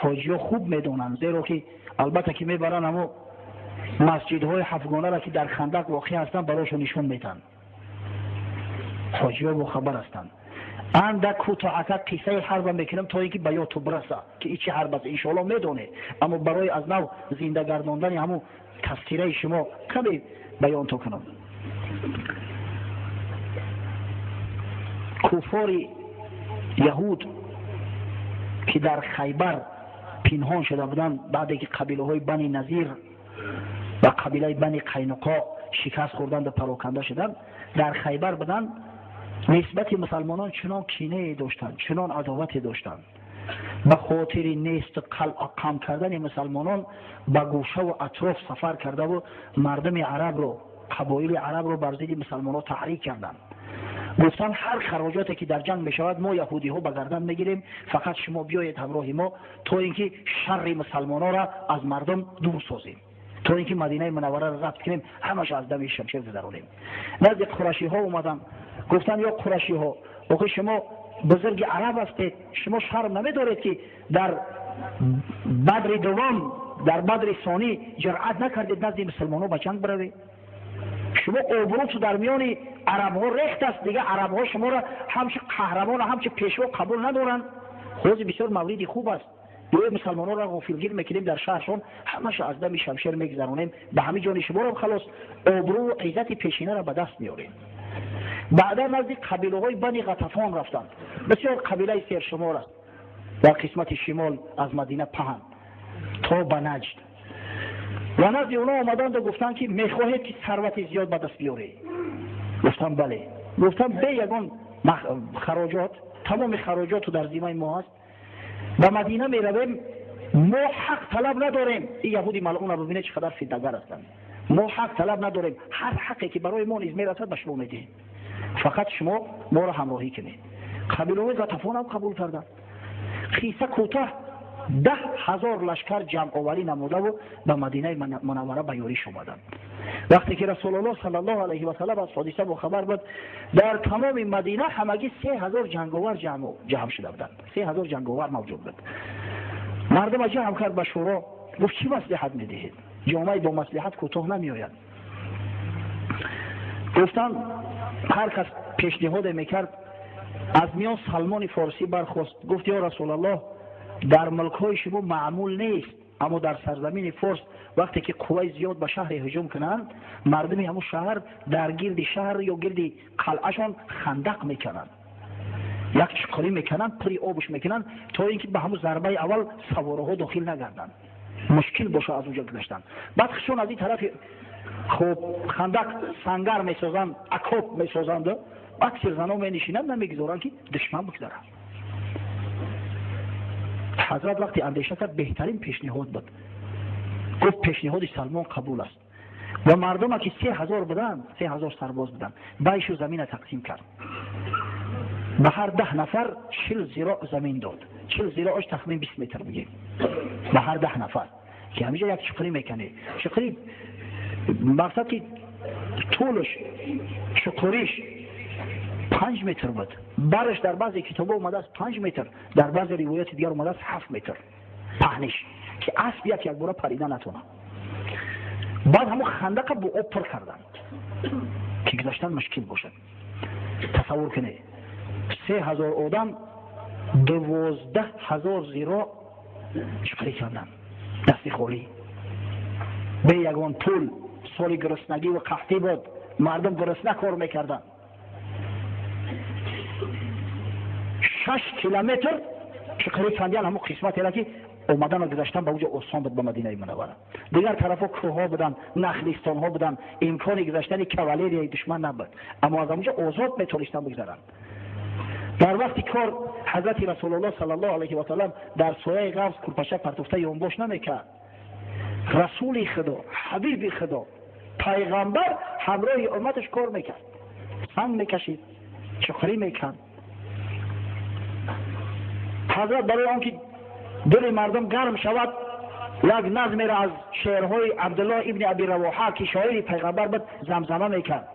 Ҳоҷиҳо хуб медонанд, зеро ки албатта ки мебаранд ҳамо масҷидҳои ҳафтгонаро ки дар Хандақ воқеъ ҳастанд, барошон нишон медиҳанд. Ҳоҷиҳо бохабар ҳастанд. Андак кӯтоҳака қиссаи ҳарба мекунам то ин ки ба ёдту бираса ки ин чӣ ҳарб аст. Иншоалло медонед, аммо барои аз нав зинда гардондани ҳамун тазкираи шумо каме баён то кунам. Куффори яҳуд ки дар Хайбар Пинҳон шуда буданд, баъде ки қабилаҳои Бани Назир ва қабилаи Бани Қайнуқо шикаст хӯрданду пароканда шуданд, дар Хайбар буданд. Нисбати мусалмонон чунон кинае доштанд, чунон адовате доштанд, ба хотири нест қам кардани мусалмонон ба гӯшаву атроф сафар кардаву мардуми арабро, қабоили арабро бар зидди мусалмонон таҳрик карданд. Гуфтанд, ҳар хароҷоте ки дар ҷанг мешавад, мо яҳудиҳо ба гардан мегирем, фақат шумо биёед ҳамроҳи мо, то ин ки шарри мусалмононро аз мардум дур созем, то ин ки Мадинаи Мунаввараро забт кунем, ҳамаша аз дами шамшер гузаронем. Назди қурашиҳо омаданд, гуфтанд: ё қурашиҳо, охи шумо бузурги араб ҳастед, шумо шарм намедоред, ки дар Бадри дуввум, дар Бадри сонӣ ҷуръат накардед назди мусулмонҳо ба ҷанг биравед? Шумо обрӯту дар миёни арабҳо рехт аст, дигар арабҳо шуморо ҳамчун қаҳрамону ҳамчун пешво қабул надоранд. Ҳозир бисёр мавриди хуб аст, биёед, мусалмононро ғофилгир мекунем, дар шаҳршон ҳамаша аз дами шамшер мегузаронем, ба ҳамин ҷони шуморо халос, обрӯу иззати пешинаро ба даст меорем. Баъдан назди қабилаҳои Бани Ғатафон рафтанд. Бисёр қабилаи сершумор аст, дар қисмати шимол аз Мадина паҳн то ба Наҷд. Ва назди онҳо омаданду гуфтанд, ки мехоҳед, ки сарвати зиёд ба даст биёред? Гуфтанд: бале. Гуфтанд: бе ягон хароҷот, тамоми хароҷоту дар зимаи мо аст, ба Мадина меравем. Мо ҳақ талаб надорем. Ин яҳуди малъуна бибинед, чӣ қадар фитнагар ҳастанд. Мо ҳақ талаб надорем, ҳар ҳақе ки барои мо низ мерасад, ба шумо медиҳем, фақат шумо моро ҳамроҳӣ кунед. Қабилаҳои Ғатафонам қабул карданд. Қисса кӯтоҳ, 10 000 лашкар ҷамъоварӣ намудаву ба Мадинаи Мунаввара ба ёриш омаданд. Вақте ки Расулуллоҳ саллаллоҳу алайҳи васаллам аз ҳодиса бохабар буд, дар тамоми Мадина ҳамагӣ 3000 ҷанговар ҷамъ шуда буданд, 3000 ҷанговар мавҷуд буд. Мардума ҷамъ кард ба шӯро, гуфт: чӣ маслиҳат медиҳед? Ҷомаи бо маслиҳат кӯтоҳ намеояд. Гуфтанд, ҳар кас пешниҳоде мекард. Аз миён Салмони Форсӣ бархост, гуфт: ё Расулаллоҳ, дар мулкҳои шумо маъмул нест, аммо дар сарзамини Форс вақте ки қувваи зиёд ба шаҳре ҳуҷум кунанд, мардуми ҳамун шаҳр дар гирди шаҳр ё гирди қалъашон хандақ мекунанд, як чуқурӣ мекунанд, пури обуш мекунанд, то ин ки ба ҳамун зарбаи аввал савораҳо дохил нагарданд, мушкил боша аз онҷо гузаштан. Баъд хишон аз ин тарафи хуб хандақ сангар месозанд, окоп месозанд, баъд сирзано менишинанд, намегузоранд, ки душман бигзарад. Ҳазрат вақте андеша кард, беҳтарин пешниҳод буд. Гуфт: пешниҳоди Салмон қабул аст. Ва мардума, ки 3000 буданд, 3000 сарбоз буданд, байшу замина тақсим кард. Ба ҳар 10 нафар 40 зироъ замин дод. 40 зироъш тахмин 20 метр бигем. Ба ҳар 10 нафар, ки ҳамиҷа як чуқурӣ мекунӣ, чуқурӣ мақсад ки тӯлш, чуқуриш 5 метр буд, бараш дар баъзе китобҳо омадааст 5 метр, дар баъзе ривояти дигар омадааст 7 метр паҳниш, ки асп як якбора парида натонад. Баъд ҳамон хандақа бо об пур карданд, ки гузаштан мушкил бошад. Тасаввур кунед, 3000 одам 12 000 зироъ чуқурӣ карданд, дасти холӣ, бе ягон пул. Соли гуруснагӣ ва қаҳтӣ буд, мардум гурусна кор мекарданд. 6 километр чуқурӣ кандиян, ҳамон қисматера, ки омадану гузаштан ба уҷо осон буд ба Мадинаи Мунаввара. Дигар тарафҳо кӯҳҳо буданд, нахлистонҳо буданд, имкони гузаштани кавалерияи душман набуд, аммо аз ҳамуҷо озод метонистанд бигзаранд. Дар вақти кор ҳазрати Расулуллоҳ саллаллоҳу алайҳи васаллам дар сояи ғавз курпаша партофта ёнбош намекард. Расули Худо, ҳабиби Худо, пайғамбар ҳамроҳи умматаш кор мекард, санг мекашид, чуқурӣ мекард. Ҳазрат барои он ки дили мардум гарм шавад, як назмеро аз шеърҳои Абдуллоҳ ибни Аби Равоҳа, ки шоири пайғамбар буд, замзама мекард: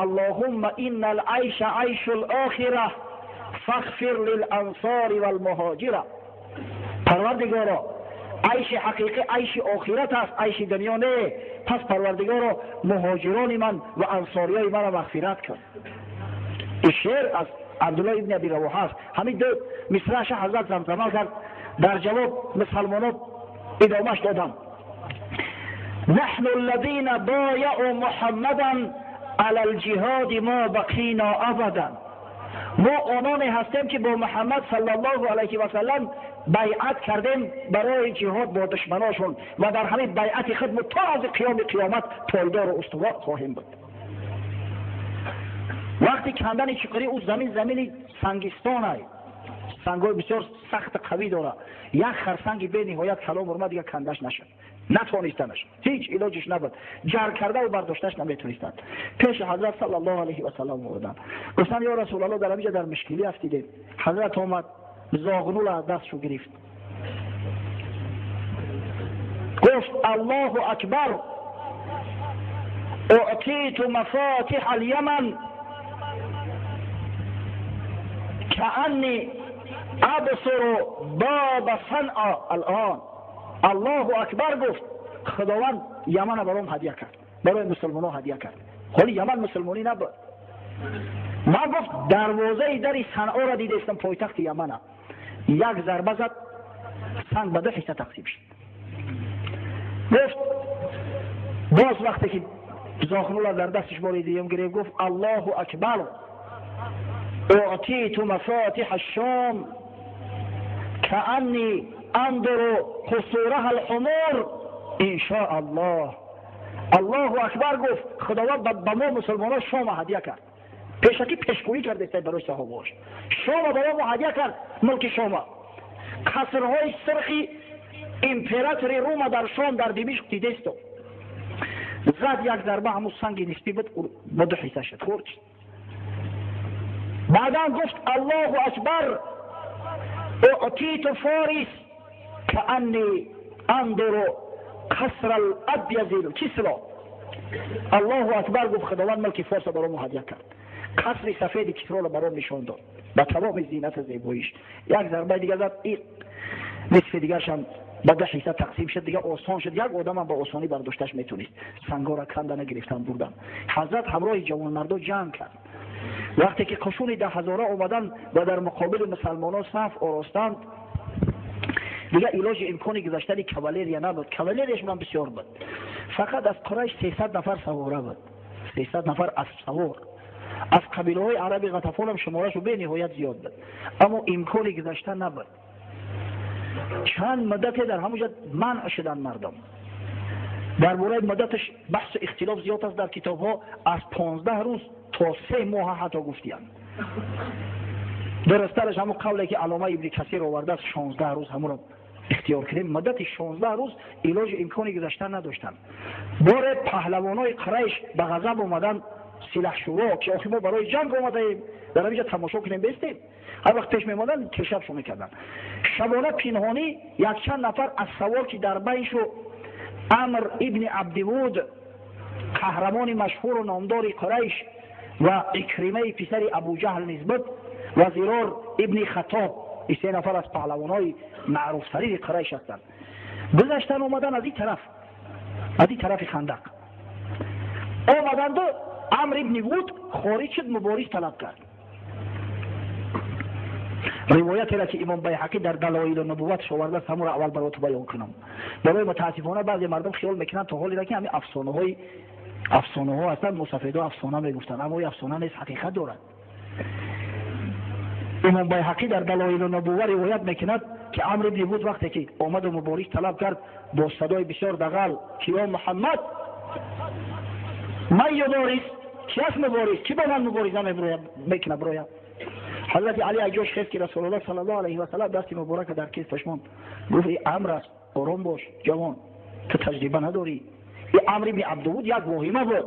аллоҳумма инна алайша айшу лохира, фахфир лилансори валмуҳоҷира. Парвардигоро, айши ҳақиқӣ айши охират аст, айши дунё не, пас, Парвардигоро, муҳоҷирони ман ва ансориёи маро мағфират кун. Ин шеър аз Абдуллоҳ ибни Аби Равоҳа аст. Ҳамин ду мисраъша ҳазрат замзама кард. Дар ҷавоб мусалмонон идомаш доданд: نحن الذين بايعوا محمدا على الجهاد ما بقينا ابدا. Мо ононе ҳастем ки бо Муҳаммад саллаллоҳу алайҳи васаллам байъат кардем барои ҷиҳод бо душманошон ва дар ҳамин байъати худ мо то аз қиёми қиёмат пойдору устувор хоҳем буд. Вақти кандани чуқурӣ ӯ замин замини сангистон ай, сангҳои бисёр сахт қавӣ дорад. Як харсанги бениҳоят калом урма дига кандаш нашуд, натонистанаш, ҳеҷ илоҷиш набуд, ҷар кардаву бардошташ наметонистанд. Пеши ҳазрат саллаллоҳу алайҳи васаллам омаданд, гуфтанд: ё Расулаллоҳ, дар ҳаминҷа дар мушкилӣ афтидем. Ҳазрат омад, зоғнула аз дастшу гирифт, гуфт: Аллоҳу акбар, уътиту мафотиҳ аляман каанни абсуру боба санъа алон. Аллоҳу акбар гуфт, Худованд Ямана баром ҳадия кард, барои мусулмонҳо ҳадия кард. Ҳоли Яман мусулмонӣ набуд. Ман гуфт дарвозаи дари Санъоро дидаистам, пойтахти Ямана. Як зарба зад, санг ба ду ҳисса тақсим шуд. Гуфт боз вақте ки зохнула дар дастиш бори дуюм гирифт, гуфт: Аллоҳу акбар, уътиту мафотиҳ ашшом каанни андуру қусураҳа алҳумур иншоа аллоҳ. Аллоҳу акбар гуфт, Худованд ба мо мусулмонҳо шома ҳадия кард. Пешакӣ пешгӯӣ кардаистад барои саҳобаҳош. Шома барои мо ҳадия кард, мулки Шома. Қасрҳои сирхи императори Рума дар Шом, дар Димишқ дидесту. Зад як зарба, ҳамун санги нисбӣ буд, ба ду ҳисса шуд, хурд. Баъдан гуфт: Аллоҳу акбар, уътиту форис каанни андуру қасра алабязи лкисро. Аллоҳу акбар гуфт, Худованд мулки Форсро барои мо ҳадия кард, қасри сафеди Кисроро баром нишон дод ба тамоми зинату зебоиш. Як зарбаи дига зад, нисфи дигаршам ба ду ҳисса тақсим шуд, дига осон шуд, як одамам ба осонӣ бардошташ метонист. Сангора кандана гирифтан бурдан. Ҳазрат ҳамроҳи ҷавонмардо ҷанг кард. Вақте ки қушуни 10,000 омаданд ва дар муқобили мусалмонҳо саф оростанд, дига илоҷи имкони гузаштани кавалерия набуд. Кавалерияшон бисёр буд, фақат аз Қурайш 300 нафар савора буд, 300 нафар аспсавор. Аз қабилаҳои араби Ғатафонам шуморашу бениҳоят зиёд буд, аммо имкони гузаштан набуд. Чанд муддате дар ҳамонҷа манъ шуданд мардум. Дар бораи муддаташ баҳсу ихтилоф зиёд аст дар китобҳо, аз 15 рӯз то 3 моҳ ҳатто гуфтиянд. Дурусттараш ҳамон қавле ки Аллома Ибни Касир овардааст, 16 рӯз ҳамонро ихтиёр кунем. Муддати 16 рӯз илоҷи имкони гузаштан надоштанд. Боре паҳлавонои Қурайш ба ғазаб омаданд, силаҳшӯро, ки охи мо барои ҷанг омадаем, дар ҳаминҷа тамошо кунем бестем. Ҳар вақт пеш мемоданд, кешабшо мекарданд. Шабона пинҳонӣ якчанд нафар аз савор, ки дар байншу Амр ибни Абдивуд, қаҳрамони машҳуру номдори Қурайш, ва Икримаи писари Абуҷаҳл низ буд, ва Зирор ибни Хатоб, ин се нафар аз паҳлавонҳои маъруфтарини Қурайш ҳастанд, гузаштан омадан аз ин тараф, аз ин тарафи Хандақ омаданду Амр ибни Вуд хориҷ шуд, мубориз талаб кард. Ривоятеро ки Имом Байҳақӣ дар Далоилу нубувватш овардааст, ҳамонро аввал барои ту баён кунам. Барои мутаассифона баъзе мардум хиёл мекунанд то ҳоле ки ҳамин афсонаҳои афсонаҳо ҳастанд, мусафедо афсона мегуфтанд, аммо ин афсона нест, ҳақиқат дорад. Имом Байҳақӣ дар Далоилу нубувва ривоят мекунад, ки Амр ибни Вуд вақте ки омаду мубориз талаб кард, бо садои бисёр дағал, ки ё Муҳаммад, ман юбориз, ки аст мубориз, ки бо ман мубориза мекунад бирояд. Ҳазрати Али аз ҷош хест, ки Расулуллоҳ саллаллоҳу алайҳи васаллам дасти муборака дар китфаш монд, гуфт: ин амр аст, ором бош ҷавон, ту таҷриба надорӣ. Ин Амр ибни Абдувуд як воҳима буд.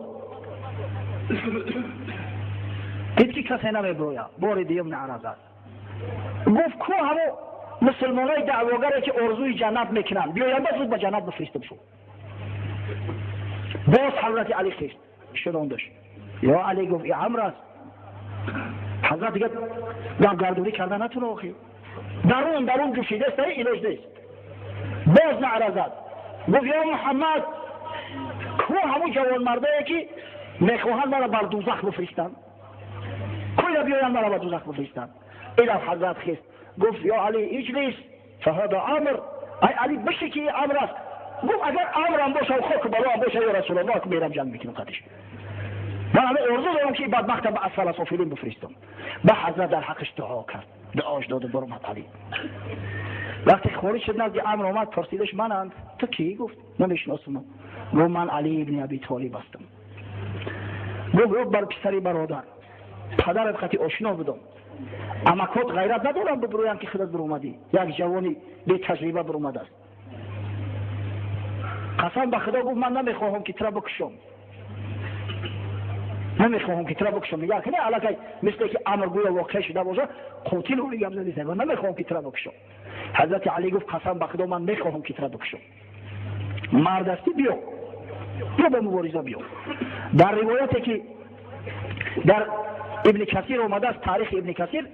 Дид ки касе намебирояд, бори дуюм наъра зад, гуфт: ку ҳамо мусулмонои даъвогаре ки орзуи ҷаннат мекунанд, биёянд, зуд ба ҷаннат бифристам шу. Боз ҳазрати Али хест, шунондаш: ё Али, гуфт, ин амр аст. Ҳазрат дига гапгардонӣ карда натуна, охир дарун дарун ҷӯшидааст, илоҷ нест. Боз наъра зад, гуфт: ё Муҳаммад, ку ҳамун ҷавонмардое ки мехоҳанд маро бар дузах бифристанд, куя биёянд маро ба дузах бифристанд. Ин ҳазрат хест, гуфт: ё Али, иҷлис фаҳада амр, ай Али, биши ки амр аст. Гуфт: агар амрам боша, хоку балоам боша, ё Расулаллоҳ, мерам ҷанг мекунам. Қатиш Ман ҳама орзу дорам ки бадбахта ба асфала софилин бифристам. Ба ҳазрат дар ҳаққаш дуо кард, дуош доду баромад Али. Вақте хориҷ шуд, назди Амр омад, пурсидаш: мананд, ту кӣ? Гуфт: намешиносам. Гуфт: ман Али ибни Аби Толиб ҳастам. Гуфт: бар писари бародар, падарат қати ошно будам, амакот ғайрат надорам бибурӯям ки худат биромадӣ, як ҷавони бетаҷриба биромадааст. Қасам ба Худо, гуфт, ман намехоҳам ки тура бикушам, намехоҳам ки тура бикушам. Нигоҳ кунед, аллакай мисле ки Амр гӯё воқеъ шуда бошад, қотил ӯ гап задиста, ман намехоҳам ки тура бикушам. Ҳазрати Али гуфт: қасам ба Худо, ман мехоҳам ки тура бикушам. Мард ҳастӣ, биё, биё ба мубориза биё. Дар ривояте ки дар Ибни Касир омадааст, таърихи Ибни Касир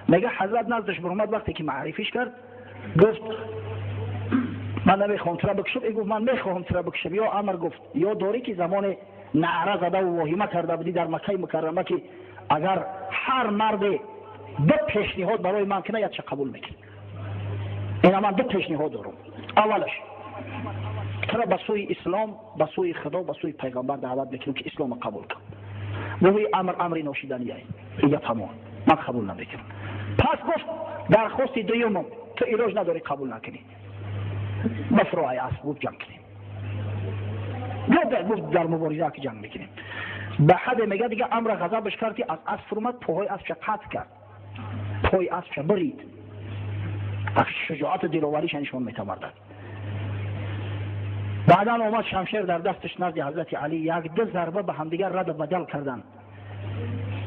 мега, ҳазрат наздаш баромад, вақте ки маърифиш кард, гуфт: ман намехоҳам тура бикушам. Э, гуфт, ман мехоҳам тура бикушам. Ё Амр, гуфт, ё дорӣ ки замоне наъра задаву воҳима карда будӣ дар Маккаи Мукаррама, ки агар ҳар марде ду пешниҳод барои ман кунад, якча қабул мекунӣ. Ина ман ду пешниҳод дорам. Аввалаш, тура ба сӯи ислом, ба сӯи Худо, ба сӯи пайғамбар даъват мекунем ки ислома қабул кун. Гуфт Амр: амри ношиданияй, ига тамом, ман қабул намекунам. Пас гуфт: дархости дуюмам, ту илоҷ надорӣ қабул накунӣ, бафроай асп, гуфт, ҷанг кунем. Биё, гуфт, дар мубориза ки ҷанг мекунем. Ба ҳаде мега, дига Амра ғазабаш кард, ки аз асп фурӯмад, поҳои аспша қатъ кард, пои аспша бирид. Шуҷоату диловариша нишон метавардад. Баъдан омад, шамшер дар дасташ, назди ҳазрати Али, як-ду зарба ба ҳамдигар раду бадал карданд.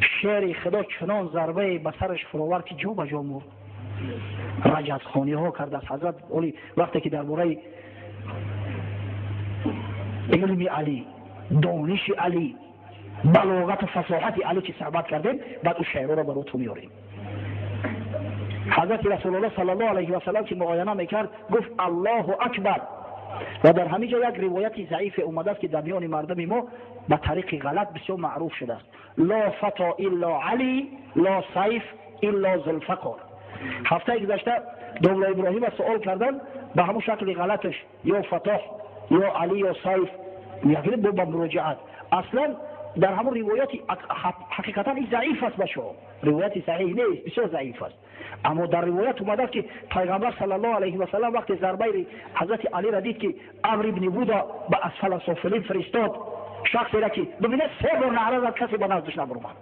Шери Худо чунон зарбае ба сараш фуровард, ки ҷо ба ҷо мурд. Раҷазхониҳо кардааст ҳазрат. Оли вақте ки дар бораи илми Али, дониши Али, балоғату фасоҳати Али ки суҳбат кардем, баъд ӯ шеърро баро ту меорем. Ҳазрати Расулуллоҳ саллаллоҳу алайҳи васаллам ки муояна мекард, гуфт: Аллоҳу акбар. Ва дар ҳамин ҷо як ривояти заифе омадааст, ки дар миёни мардуми мо ба тариқи ғалат бисёр маъруф шудааст: ло фато илло Али, ло сайф илло Зулфақор. Ҳафтаи гузашта домла Иброҳима суол кардан, ба ҳамун шакли ғалаташ: ё Фатоҳ, ё Али, ё сайф, ягри ба муроҷиат. Аслан дар ҳамун ривояти ҳақиқатан ин заиф аст, бачаҳо, ривояти саҳиҳ нест, бисёр заиф аст. Аммо дар ривоят омадааст, ки пайғамбар саллаллоҳу алайҳи васаллам вақте зарбаи ҳазрати Алиро дид, ки Амр ибни Вуда ба асфала софилин фиристод шахсеро, ки бибинед, се бор наъра зад, касе ба наздаш набаромад,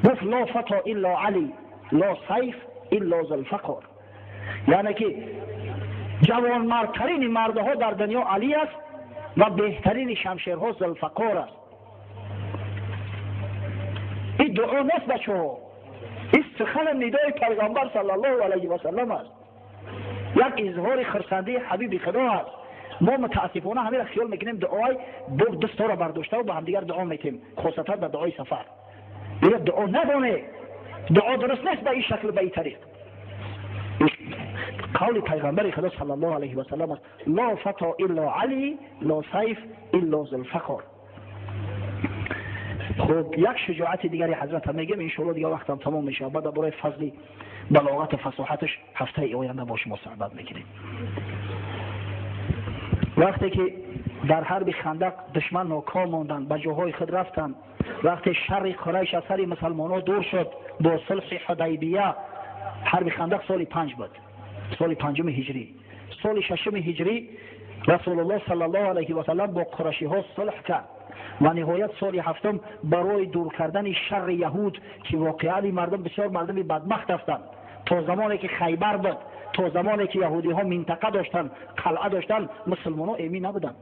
гуфт: ло фато илло Али, ло сайф илло Зулфақор. Яъне ки ҷавонмардтарини мардҳо дар дунё Али аст ва беҳтарини шамшерҳо Зулфақор аст. Ин дуо нест, бачаҳо, ин сухани нидои пайғамбар саллаллоҳу алайҳи васаллам аст, як изҳори хурсандии ҳабиби Худо аст. Мо мутаассифона ҳамира хиёл мекунем дуои, бо дастора бардоштаву ба ҳамдигар дуо метем, хосатан дар дуои сафар. Ира дуо надоне, дуо дуруст нест ба ин шакл, ба ин тариқ. Қавли пайғамбари Худо саллаллоҳу алайҳи васаллам аст: ло фато илло Али, ло сайф илло Зулфақор. Хуб, як шуҷоати дигари ҳазрата мегем, иншоалло, дига вақтам тамом мешавад. Баъд барои фазли балоғату фасоҳаташ ҳафтаи оянда бо шумо суҳбат мекунем. Вақте ки дар ҳарби Хандақ душман ноком монданд, ба ҷоҳои худ рафтанд, вақте шарри Қурайш аз сари мусалмонҳо дур шуд бо сулҳи Ҳудайбия, ҳарби Хандақ соли 5 буд, соли панҷуми ҳиҷрӣ. Соли шашуми ҳиҷрӣ Расулуллоҳ саллаллоҳу алайҳи васаллам бо қурашиҳо сулҳ кард ва ниҳоят соли ҳафтум барои дур кардани шарри яҳуд, ки воқеан ин мардум бисёр мардуми бадбахт ҳастанд, то замоне ки Хайбар буд, то замоне ки яҳудиҳо минтақа доштанд, қалъа доштанд, мусулмонҳо эмин набуданд.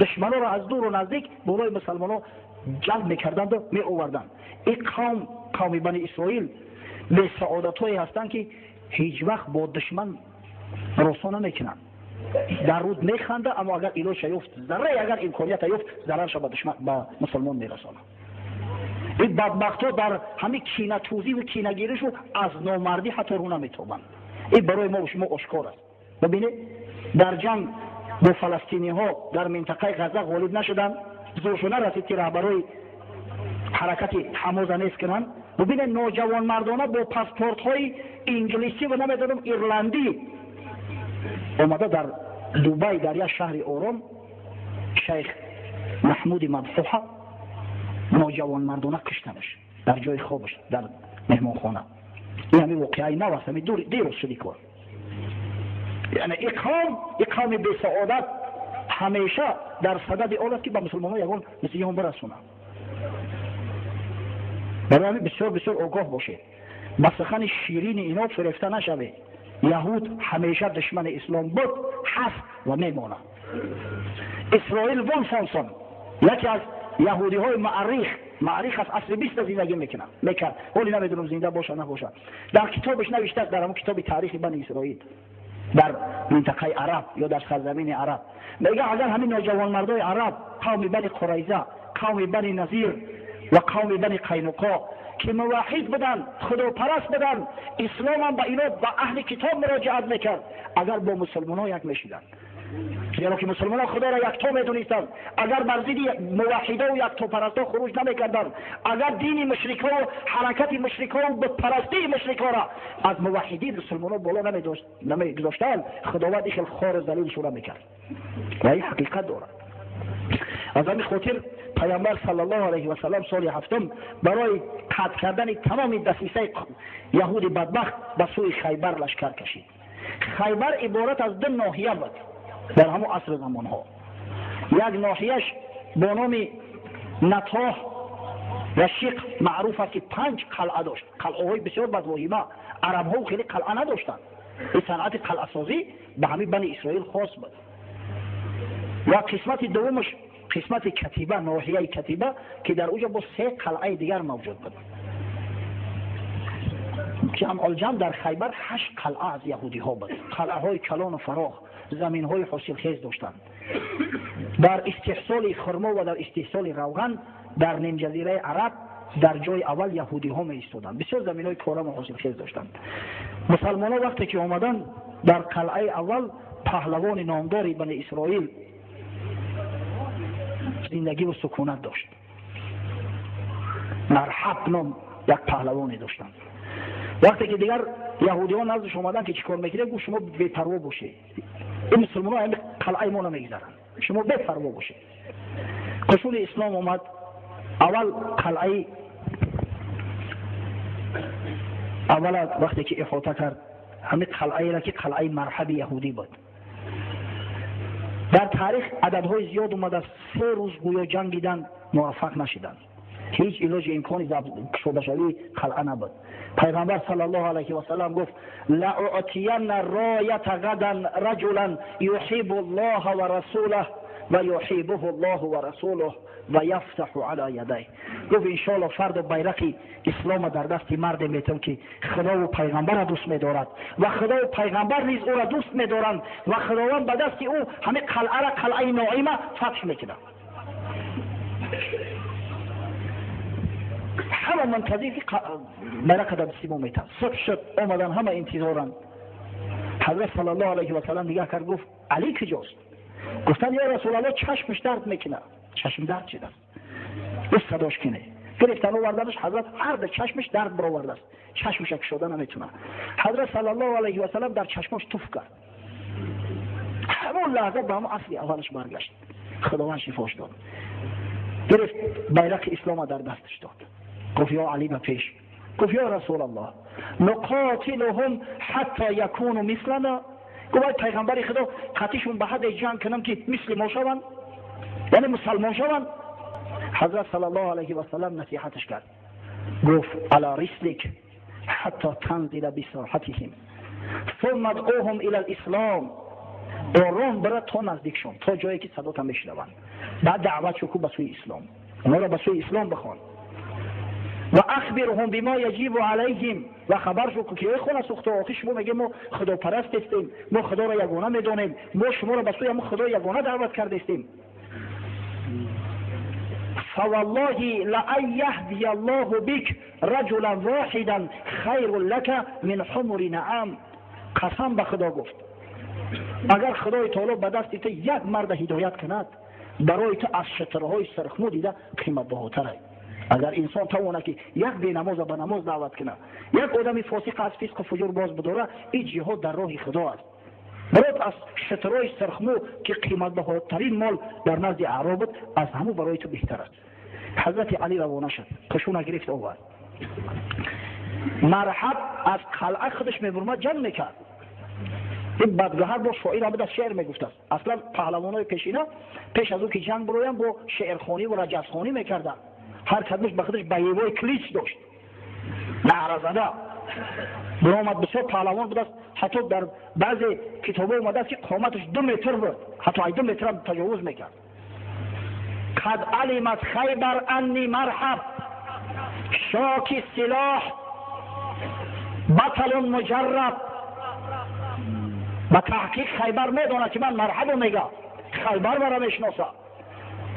Душманонро аз дуру наздик болои мусалмонҳо ҷалб мекарданду меоварданд. Ин қавм, қавми Бани Исроил, бесаодатҳое ҳастанд, ки ҳеҷ вақт бо душман росо намекунанд. Дар руд механда, аммо агар илоҷша ёфт, заррае агар имконията ёфт, зарарша ба душман, ба мусулмон мерасонад. Ин бадбахтҳо дар ҳамин кинатӯзиву кинагиришу аз номардӣ ҳатто рӯ наметобанд. Ин барои мо шумо ошкор аст. Бибинед, дар ҷанг бо фаластиниҳо дар минтақаи Ғаза ғолиб нашуданд, зӯршо нарасид, ки раҳбарои ҳаракати Ҳамоза нест кунанд. Бибинед, ноҷавонмардона бо паспортҳои инглисӣ ва намедонам ирландӣ омада дар Дубай, дар як шаҳри ором, шайх Маҳмуди Мабҳуҳа Ноҷавонмардона киштанаш дар ҷои хобаш, дар меҳмонхона. Ин ҳамин воқеаи нав аст, ҳамин дирӯз шуди кор. Яъне ин қавми бесаодат ҳамеша дар садади он аст, ки ба мусулмонҳо ягон зиён бирасонад. Барои ҳамин бисёр бисёр огоҳ бошед, ба сухани ширини ино фирефта нашавед. Яҳуд ҳамеша душмани ислом буд, ҳаст ва мемонад. Исроил Вулфонсон, яке аз яҳудиҳои муаррих аз асри 20 зиндагӣ мекард, ҳоли намедонам зинда боша набошад, дар китобаш навиштааст, дар ҳамон китоби таърихи Бани Исроил дар минтақаи араб ё дар сарзамини араб, мега агар ҳамин ноҷавонмардои араб, қавми Бани Қурайза, қавми Бани Назир ва қавми Бани Қайнуқо, ки муваҳид буданд, худопараст буданд, исломам ба ино, ба аҳли китоб муроҷиат мекард, агар бо мусулмонҳо як мешиданд, зеро ки мусулмонҳо худоро якто медонистанд, агар бар зидди муваҳидову яктопарастҳо хуруҷ намекарданд, агар дини мушрикҳо, ҳаракати мушрикҳо, бутпарастии мушрикҳоро аз муваҳидин мусулмонҳо боло намегузоштанд, худованд ин хел хору залилшона мекард. Ва ин ҳақиқат дорад. Аз ҳамин хотир Пайғамбар саллаллоҳу алайҳи васаллам соли ҳафтум барои қатъ кардани тамоми дасисаи яҳуди бадбахт ба сӯи Хайбар лашкар кашид. Хайбар иборат аз ду ноҳия буд дар ҳамон асри замонҳо. Як ноҳияш бо номи Натоҳ ва Шиқ маъруф аст, ки 5 қалъа дошт, қалъаҳои бисёр бадвоҳима. Арабҳо хеле қалъа надоштанд, ин санъати қалъасозӣ ба ҳамин Бани Исроил хос буд. Ва қисмати дуввумаш қисмати Катиба, ноҳияи Катиба, ки дар уҷа бо 3 қалъаи дигар мавҷуд буд. Ҷамъулҷамъ дар Хайбар 8 қалъа аз яҳудиҳо буд, қалъаҳои калону фарох, заминҳои ҳосилхез доштанд. Дар истеҳсоли хурмо ва дар истеҳсоли равған дар нимҷазираи араб дар ҷои аввал яҳудиҳо меистоданд. Бисёр заминҳои кораму ҳосилхез доштанд. Мусалмонҳо вақте ки омаданд, дар қалъаи аввал паҳлавони номдори Бани Исроил зиндагиву сукунат дошт. Марҳаб ном як паҳлавоне доштанд. Вақте ки дигар яҳудиҳо наздиш омаданд, ки чӣ кор мекунед, гуфт: шумо бепарво бошед, ин мусулмонҳо ҳами қалъаи мо намегузаранд, шумо бепарво бошед. Қушуни ислом омад, аввал қалъаи аввала вақте ки иҳота кард, ҳамин қалъаеро, ки қалъаи марҳаби яҳудӣ буд. Дар таърих ададҳои зиёд омадааст. 3 рӯз гӯё ҷангиданд, муваффақ нашиданд, ҳеҷ илоҷи имкони кушодашавии қалъа набуд. Пайғамбар саллаллоҳу алайҳи васаллам гуфт: лаутиянна роята гадан раҷулан юҳибу ллоҳа ва расулаҳ ва юҳибуҳу ллоҳу ва расулуҳ ва яфтаҳу ала ядайҳ. Гуфт: иншоалло фардо байрақи ислома дар дасти марде метавон, ки худову пайғамбарро дӯст медорад ва худову пайғамбар низ ӯро дӯст медоранд, ва худованд ба дасти ӯ ҳамин қалъара, қалъаи ноима, фатҳ мекунад. Ҳама мунтазир, ки байрақа дар дасти мо метавон. Субҳ шуд, омадан, ҳама интизоранд. Ҳазрат саллаллоҳу алайҳи васаллам нигаҳ кард, гуфт: Алӣ куҷост? Гуфтанд: ё Расулаллоҳ, чашмаш дард мекунад, чашм дард шудааст. Гуфт: садош кине. Гирифтан, оварданаш. Ҳазрат ҳар ду чашмаш дард баровардааст, чашмаша кушода наметавонад. Ҳазрат саллаллоҳу алайҳи васаллам дар чашмош туф кард, ҳамон лаҳза ба ҳамон асли аввалаш баргашт, худованд шифош дод. Гирифт, байрақи ислома дар дасташ дод, гуфт: ё Алӣ, ба пеш. Гуфт: ё Расулаллоҳ, нуқотилуҳум ҳатто якуну мислана? Гуфт: ай пайғамбари худо, қатишон ба ҳадде ҷанг кунам, ки мисли мо шаванд, яъне мусалмон шаванд? Ҳазрат саллаллоҳу алайҳи васаллам насиҳаташ кард, гуфт: ала рислик ҳатто танзила бисоҳатиҳим сумма адъуҳум ила лислом. Ором бира то наздикшон, то ҷое ки садота мешунаванд, баъд даъват шуку ба сӯи ислом, онҳоро ба сӯи ислом бихон. Ва ахбирҳум бима яҷибу алайҳим, ва хабар шуку, ки эй хона сӯхта, охи шумо мегӯед мо худопараст ҳастем, мо худоро ягона медонем, мо шуморо ба сӯи ҳамон худои ягона даъват кардаистем. فوالله لأن يهدي الله بك رجلا واحدا خير لك من حمر نعم. قسم به خدا، گفت، اگر خدای تعالی به دست تو یک مرد هدایت کند، برای تو از شترهای سرخمو دیده قیمت بهاتر است. اگر انسان تواند که یک بینماز به نماز دعوت کند، یک آدم فاسق از فسق و فجور باز بداره، این جهاد در راه خدا است. برات از شترهای سرخمو که قیمت بهاترین مال در نزد اعراب بود، از همو برای تو بهتر است. Ҳазрати Алӣ равона шуд, қушуна гирифт, овард. Марҳаб аз қалъа худаш мебурмад, ҷанг мекард. Ин бадгаҳар бо шоир ҳам буда, шеър мегуфтааст. Аслан паҳлавонои пешина пеш аз ӯ ки ҷанг бироянд, бо шеърхонӣ ва раҷазхонӣ мекарданд. Ҳар кадомаш ба худаш боевой клич дошт. Наъразада биромад, бисёр паҳлавон будааст. Ҳатто дар баъзе китобҳо омадааст, ки қоматаш 2 метр буд, ҳатто ай 2 метрам таҷовуз мекард. Қад алимат Хайбар анни марҳаб шоки силоҳ баталун муҷарраб. Ба таҳқиқ Хайбар медонад, ки ман марҳабо мега, Хайбар мара мешиноса.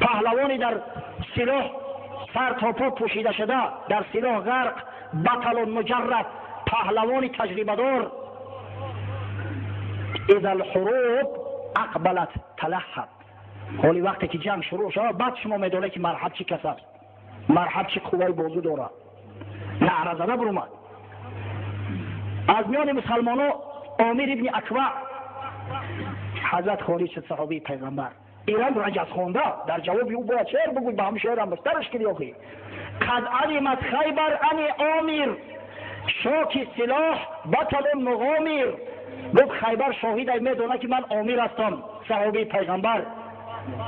Паҳлавони дар силоҳ сар то по пӯшида шуда, дар силоҳ ғарқ, баталун муҷарраб, паҳлавони таҷрибадор. Иза лҳуруб ақбалат талаҳаб. Ҳоли вақте ки ҷанг шурӯъ шавад, баъд шумо медонед, ки марҳаб чӣ кас аст, марҳаб чӣ қувваи бозу дорад. Наъразада бурумад. Аз миёни мусалмоно Омир ибни Аква ҳазрат хориҷ шуд, саҳобии пайғамбар. Иран раҷаз хонда, дар ҷавоби ӯ бояд шеър бигӯй, ба ҳам шеърам бештараш кунӣ охи. Қад алимат Хайбар ани Омир шоки силоҳ баталун муғомир. Гуфт: Хайбар шоҳидай, медонад, ки ман Омир ҳастам, саҳобии пайғамбар,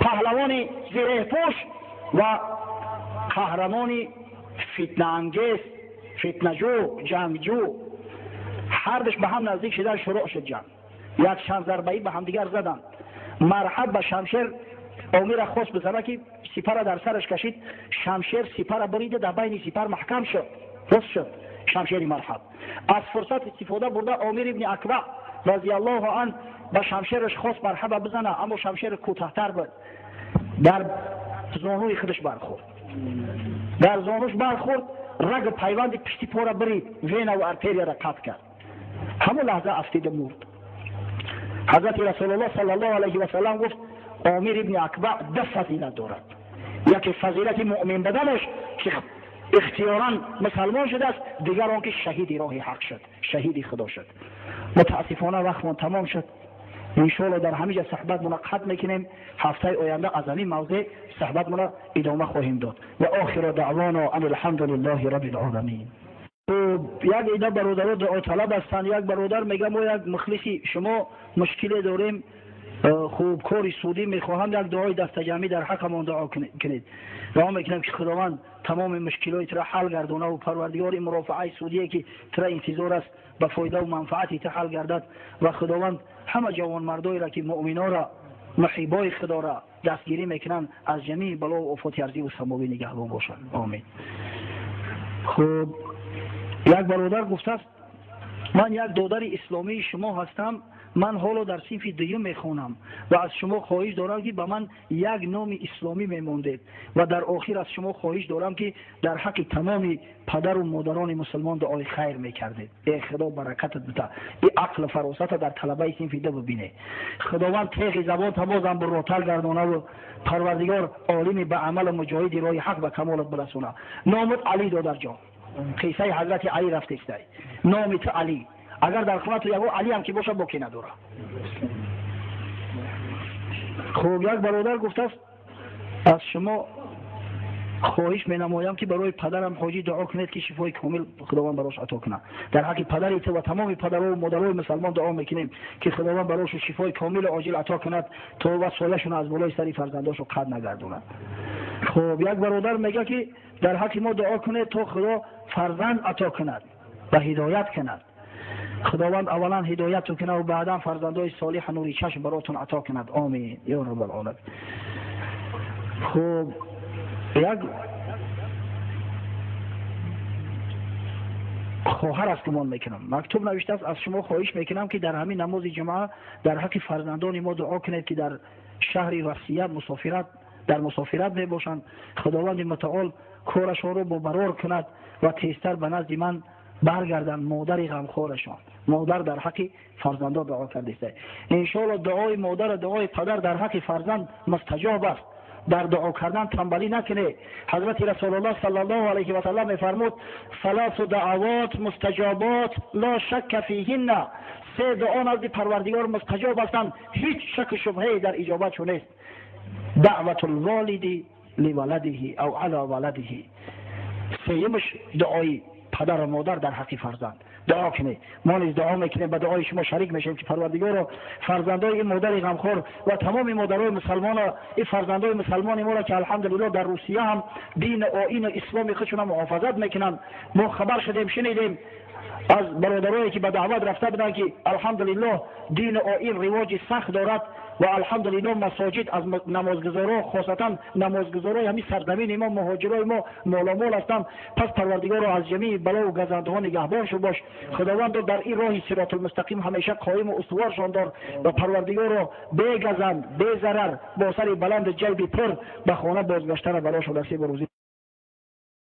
паҳлавони зиреҳпӯш ва қаҳрамони фитнаангез, фитнаҷӯ, ҷангҷӯ. Ҳардуш ба ҳам наздик шудан, шурӯъ шуд ҷанг. Як чанд зарбаӣ ба ҳамдигар заданд. Марҳаб ба шамшер Омира хост бизана, ки сипара дар сараш кашид. Шамшер сипара бурида, дар байни сипар маҳкам шуд, рост шуд шамшери марҳаб. Аз фурсат истифода бурда, Омир ибни Аква разиаллоҳу ан ба шамшераш хост марҳаба бизана, аммо шамшер кӯтаҳтар буд, дар зонуи худаш бархӯрд. Дар зонуш бархӯрд, раг пайванди пишти пора бирид, вена ва артерияра қатъ кард. Ҳамон лаҳза афтида мурд. Ҳазрати Расулуллоҳ саллаллоҳу алайҳи васаллам гуфт: Омир ибни Акба ду фазилат дорад. Яке фазилати муъмин буданаш, ки ихтиёран мусалмон шудааст, дигар он ки шаҳиди роҳи ҳақ шуд, шаҳиди Худо шуд. Мутаассифона, вақтмон тамом шуд. Иншоалло, дар ҳамиҷа суҳбатмона қатъ мекунем. Ҳафтаи оянда аз ҳамин мавзеъ суҳбатмона идома хоҳем дод. Ва охиру даъвоно ан алҳамду лиллаҳи рабби лоламин. Як ида бародаро дуоталаб ҳастанд. Як бародар мега: мо як мухлиси шумо, мушкиле дорем, хуб, кори судӣ мехоҳам, як дуои дастаҷамъӣ дар ҳаққамон дуо кунед. Дуо мекунам, ки Худованд тамоми мушкилои тура ҳал гардонаву Парвардигори мурофиаи судие, ки тура интизор аст, ба фоидаву манфаати ту ҳал гардад. Ва Худованд ҳама ҷавонмардоеро, ки муъминора, муҳибои Худоро дастгирӣ мекунанд, аз ҷамии балову офоти арзиву самовӣ нигаҳбон бошад. Омин. Хуб, як бародар гуфтааст: ман як додари исломии шумо ҳастам, ман ҳоло дар синфи дуюм мехонам ва аз шумо хоҳиш дорам, ки ба ман як номи исломӣ мемондед. Ва дар охир аз шумо хоҳиш дорам, ки дар ҳаққи тамоми падару модарони мусулмон дуои хайр мекардед. Э Худо баракатат бита, и ақлу фаросата дар талабаи синфи ду бибине. Худованд теғи забон тамозам бурротар гардонаву Парвардигор олими ба амалу муҷоҳиди роҳи ҳақ ба камолат бирасона. Номут Алӣ, додарҷон. Қиссаи ҳазрати Алӣ рафтестай. Номи ту Алӣ. Агар дар хонату ягон Алиам ки бошад, боке надорад. Хуб, як бародар гуфтааст: аз шумо хоҳиш менамоям, ки барои падарам ҳоҷӣ дуо кунед, ки шифои комил Худованд барош ато кунад. Дар ҳаққи падари ту ва тамоми падару модарои мусалмон дуо мекунем, ки Худованд барошу шифои комилу оҷил ато кунад, то ва сояшона аз болои сари фарзандошу қад нагардонад. Хуб, як бародар мега, ки дар ҳаққи мо дуо кунед, то Худо фарзанд ато кунад ва ҳидоят кунад. Худованд аввалан ҳидояту кунад ва баъдан фарзандои солиҳ, нури чашм баротон ато кунад. Омин ё раббалоламин. Хуб, як хоҳар аст, гумон мекунам, мактуб навиштааст: аз шумо хоҳиш мекунам, ки дар ҳамин намози ҷумъа дар ҳаққи фарзандони мо дуо кунед, ки дар шаҳри Россия мусофират дар мусофират мебошанд. Худованди мутаол корашонро бобарор кунад ва тезтар ба назди ман баргарданд. Модари ғамхорашон. Модар дар ҳаққи фарзандон дуо кардиста. Иншоалло, дуои модару дуои падар дар ҳаққи фарзанд мустаҷоб аст. Дар дуо кардан танбалӣ накунед. Ҳазрати Расулуллоҳ саллаллоҳу алайҳи васаллам мефармуд: саласу даъавот мустаҷобот ло шакка фиҳинна. Се дуо назди Парвардигор мустаҷоб ҳастанд, ҳеҷ шаку шубҳае дар иҷобатшон нест: даъвату лволиди. لولده أو على ولده. سیمش دعای پدر و مادر در حق فرزند دعا کنید. ما نیز دعا میکنیم، به دعای شما شریک میشیم که پروردگارا فرزندای این مادر غمخوار و تمام مادرای مسلمان، این فرزندای مسلمان ما را که الحمدلله در روسیه هم دین آیین اسلام خودشون محافظت میکنن. ما خبر شدیم، شنیدیم از برادرایی که به دعوت رفته بودند که الحمدلله دین آیین رواج سخت دارد و الحمدلله مساجد از نمازگزارا، خاصتا نمازگزارای همین سرزمین ما، مهاجرای ما مالامال هستند. پس پروردگارا از جمیع بلا و گزندها نگهبان شو باش. خداوند در این راه صراط المستقیم همیشه قایم و استوارشان دار و پروردگارا بی گزند، بی ضرر، با سر بلند، جیب پر به خانه بازگشتن براشون نصیب روزی.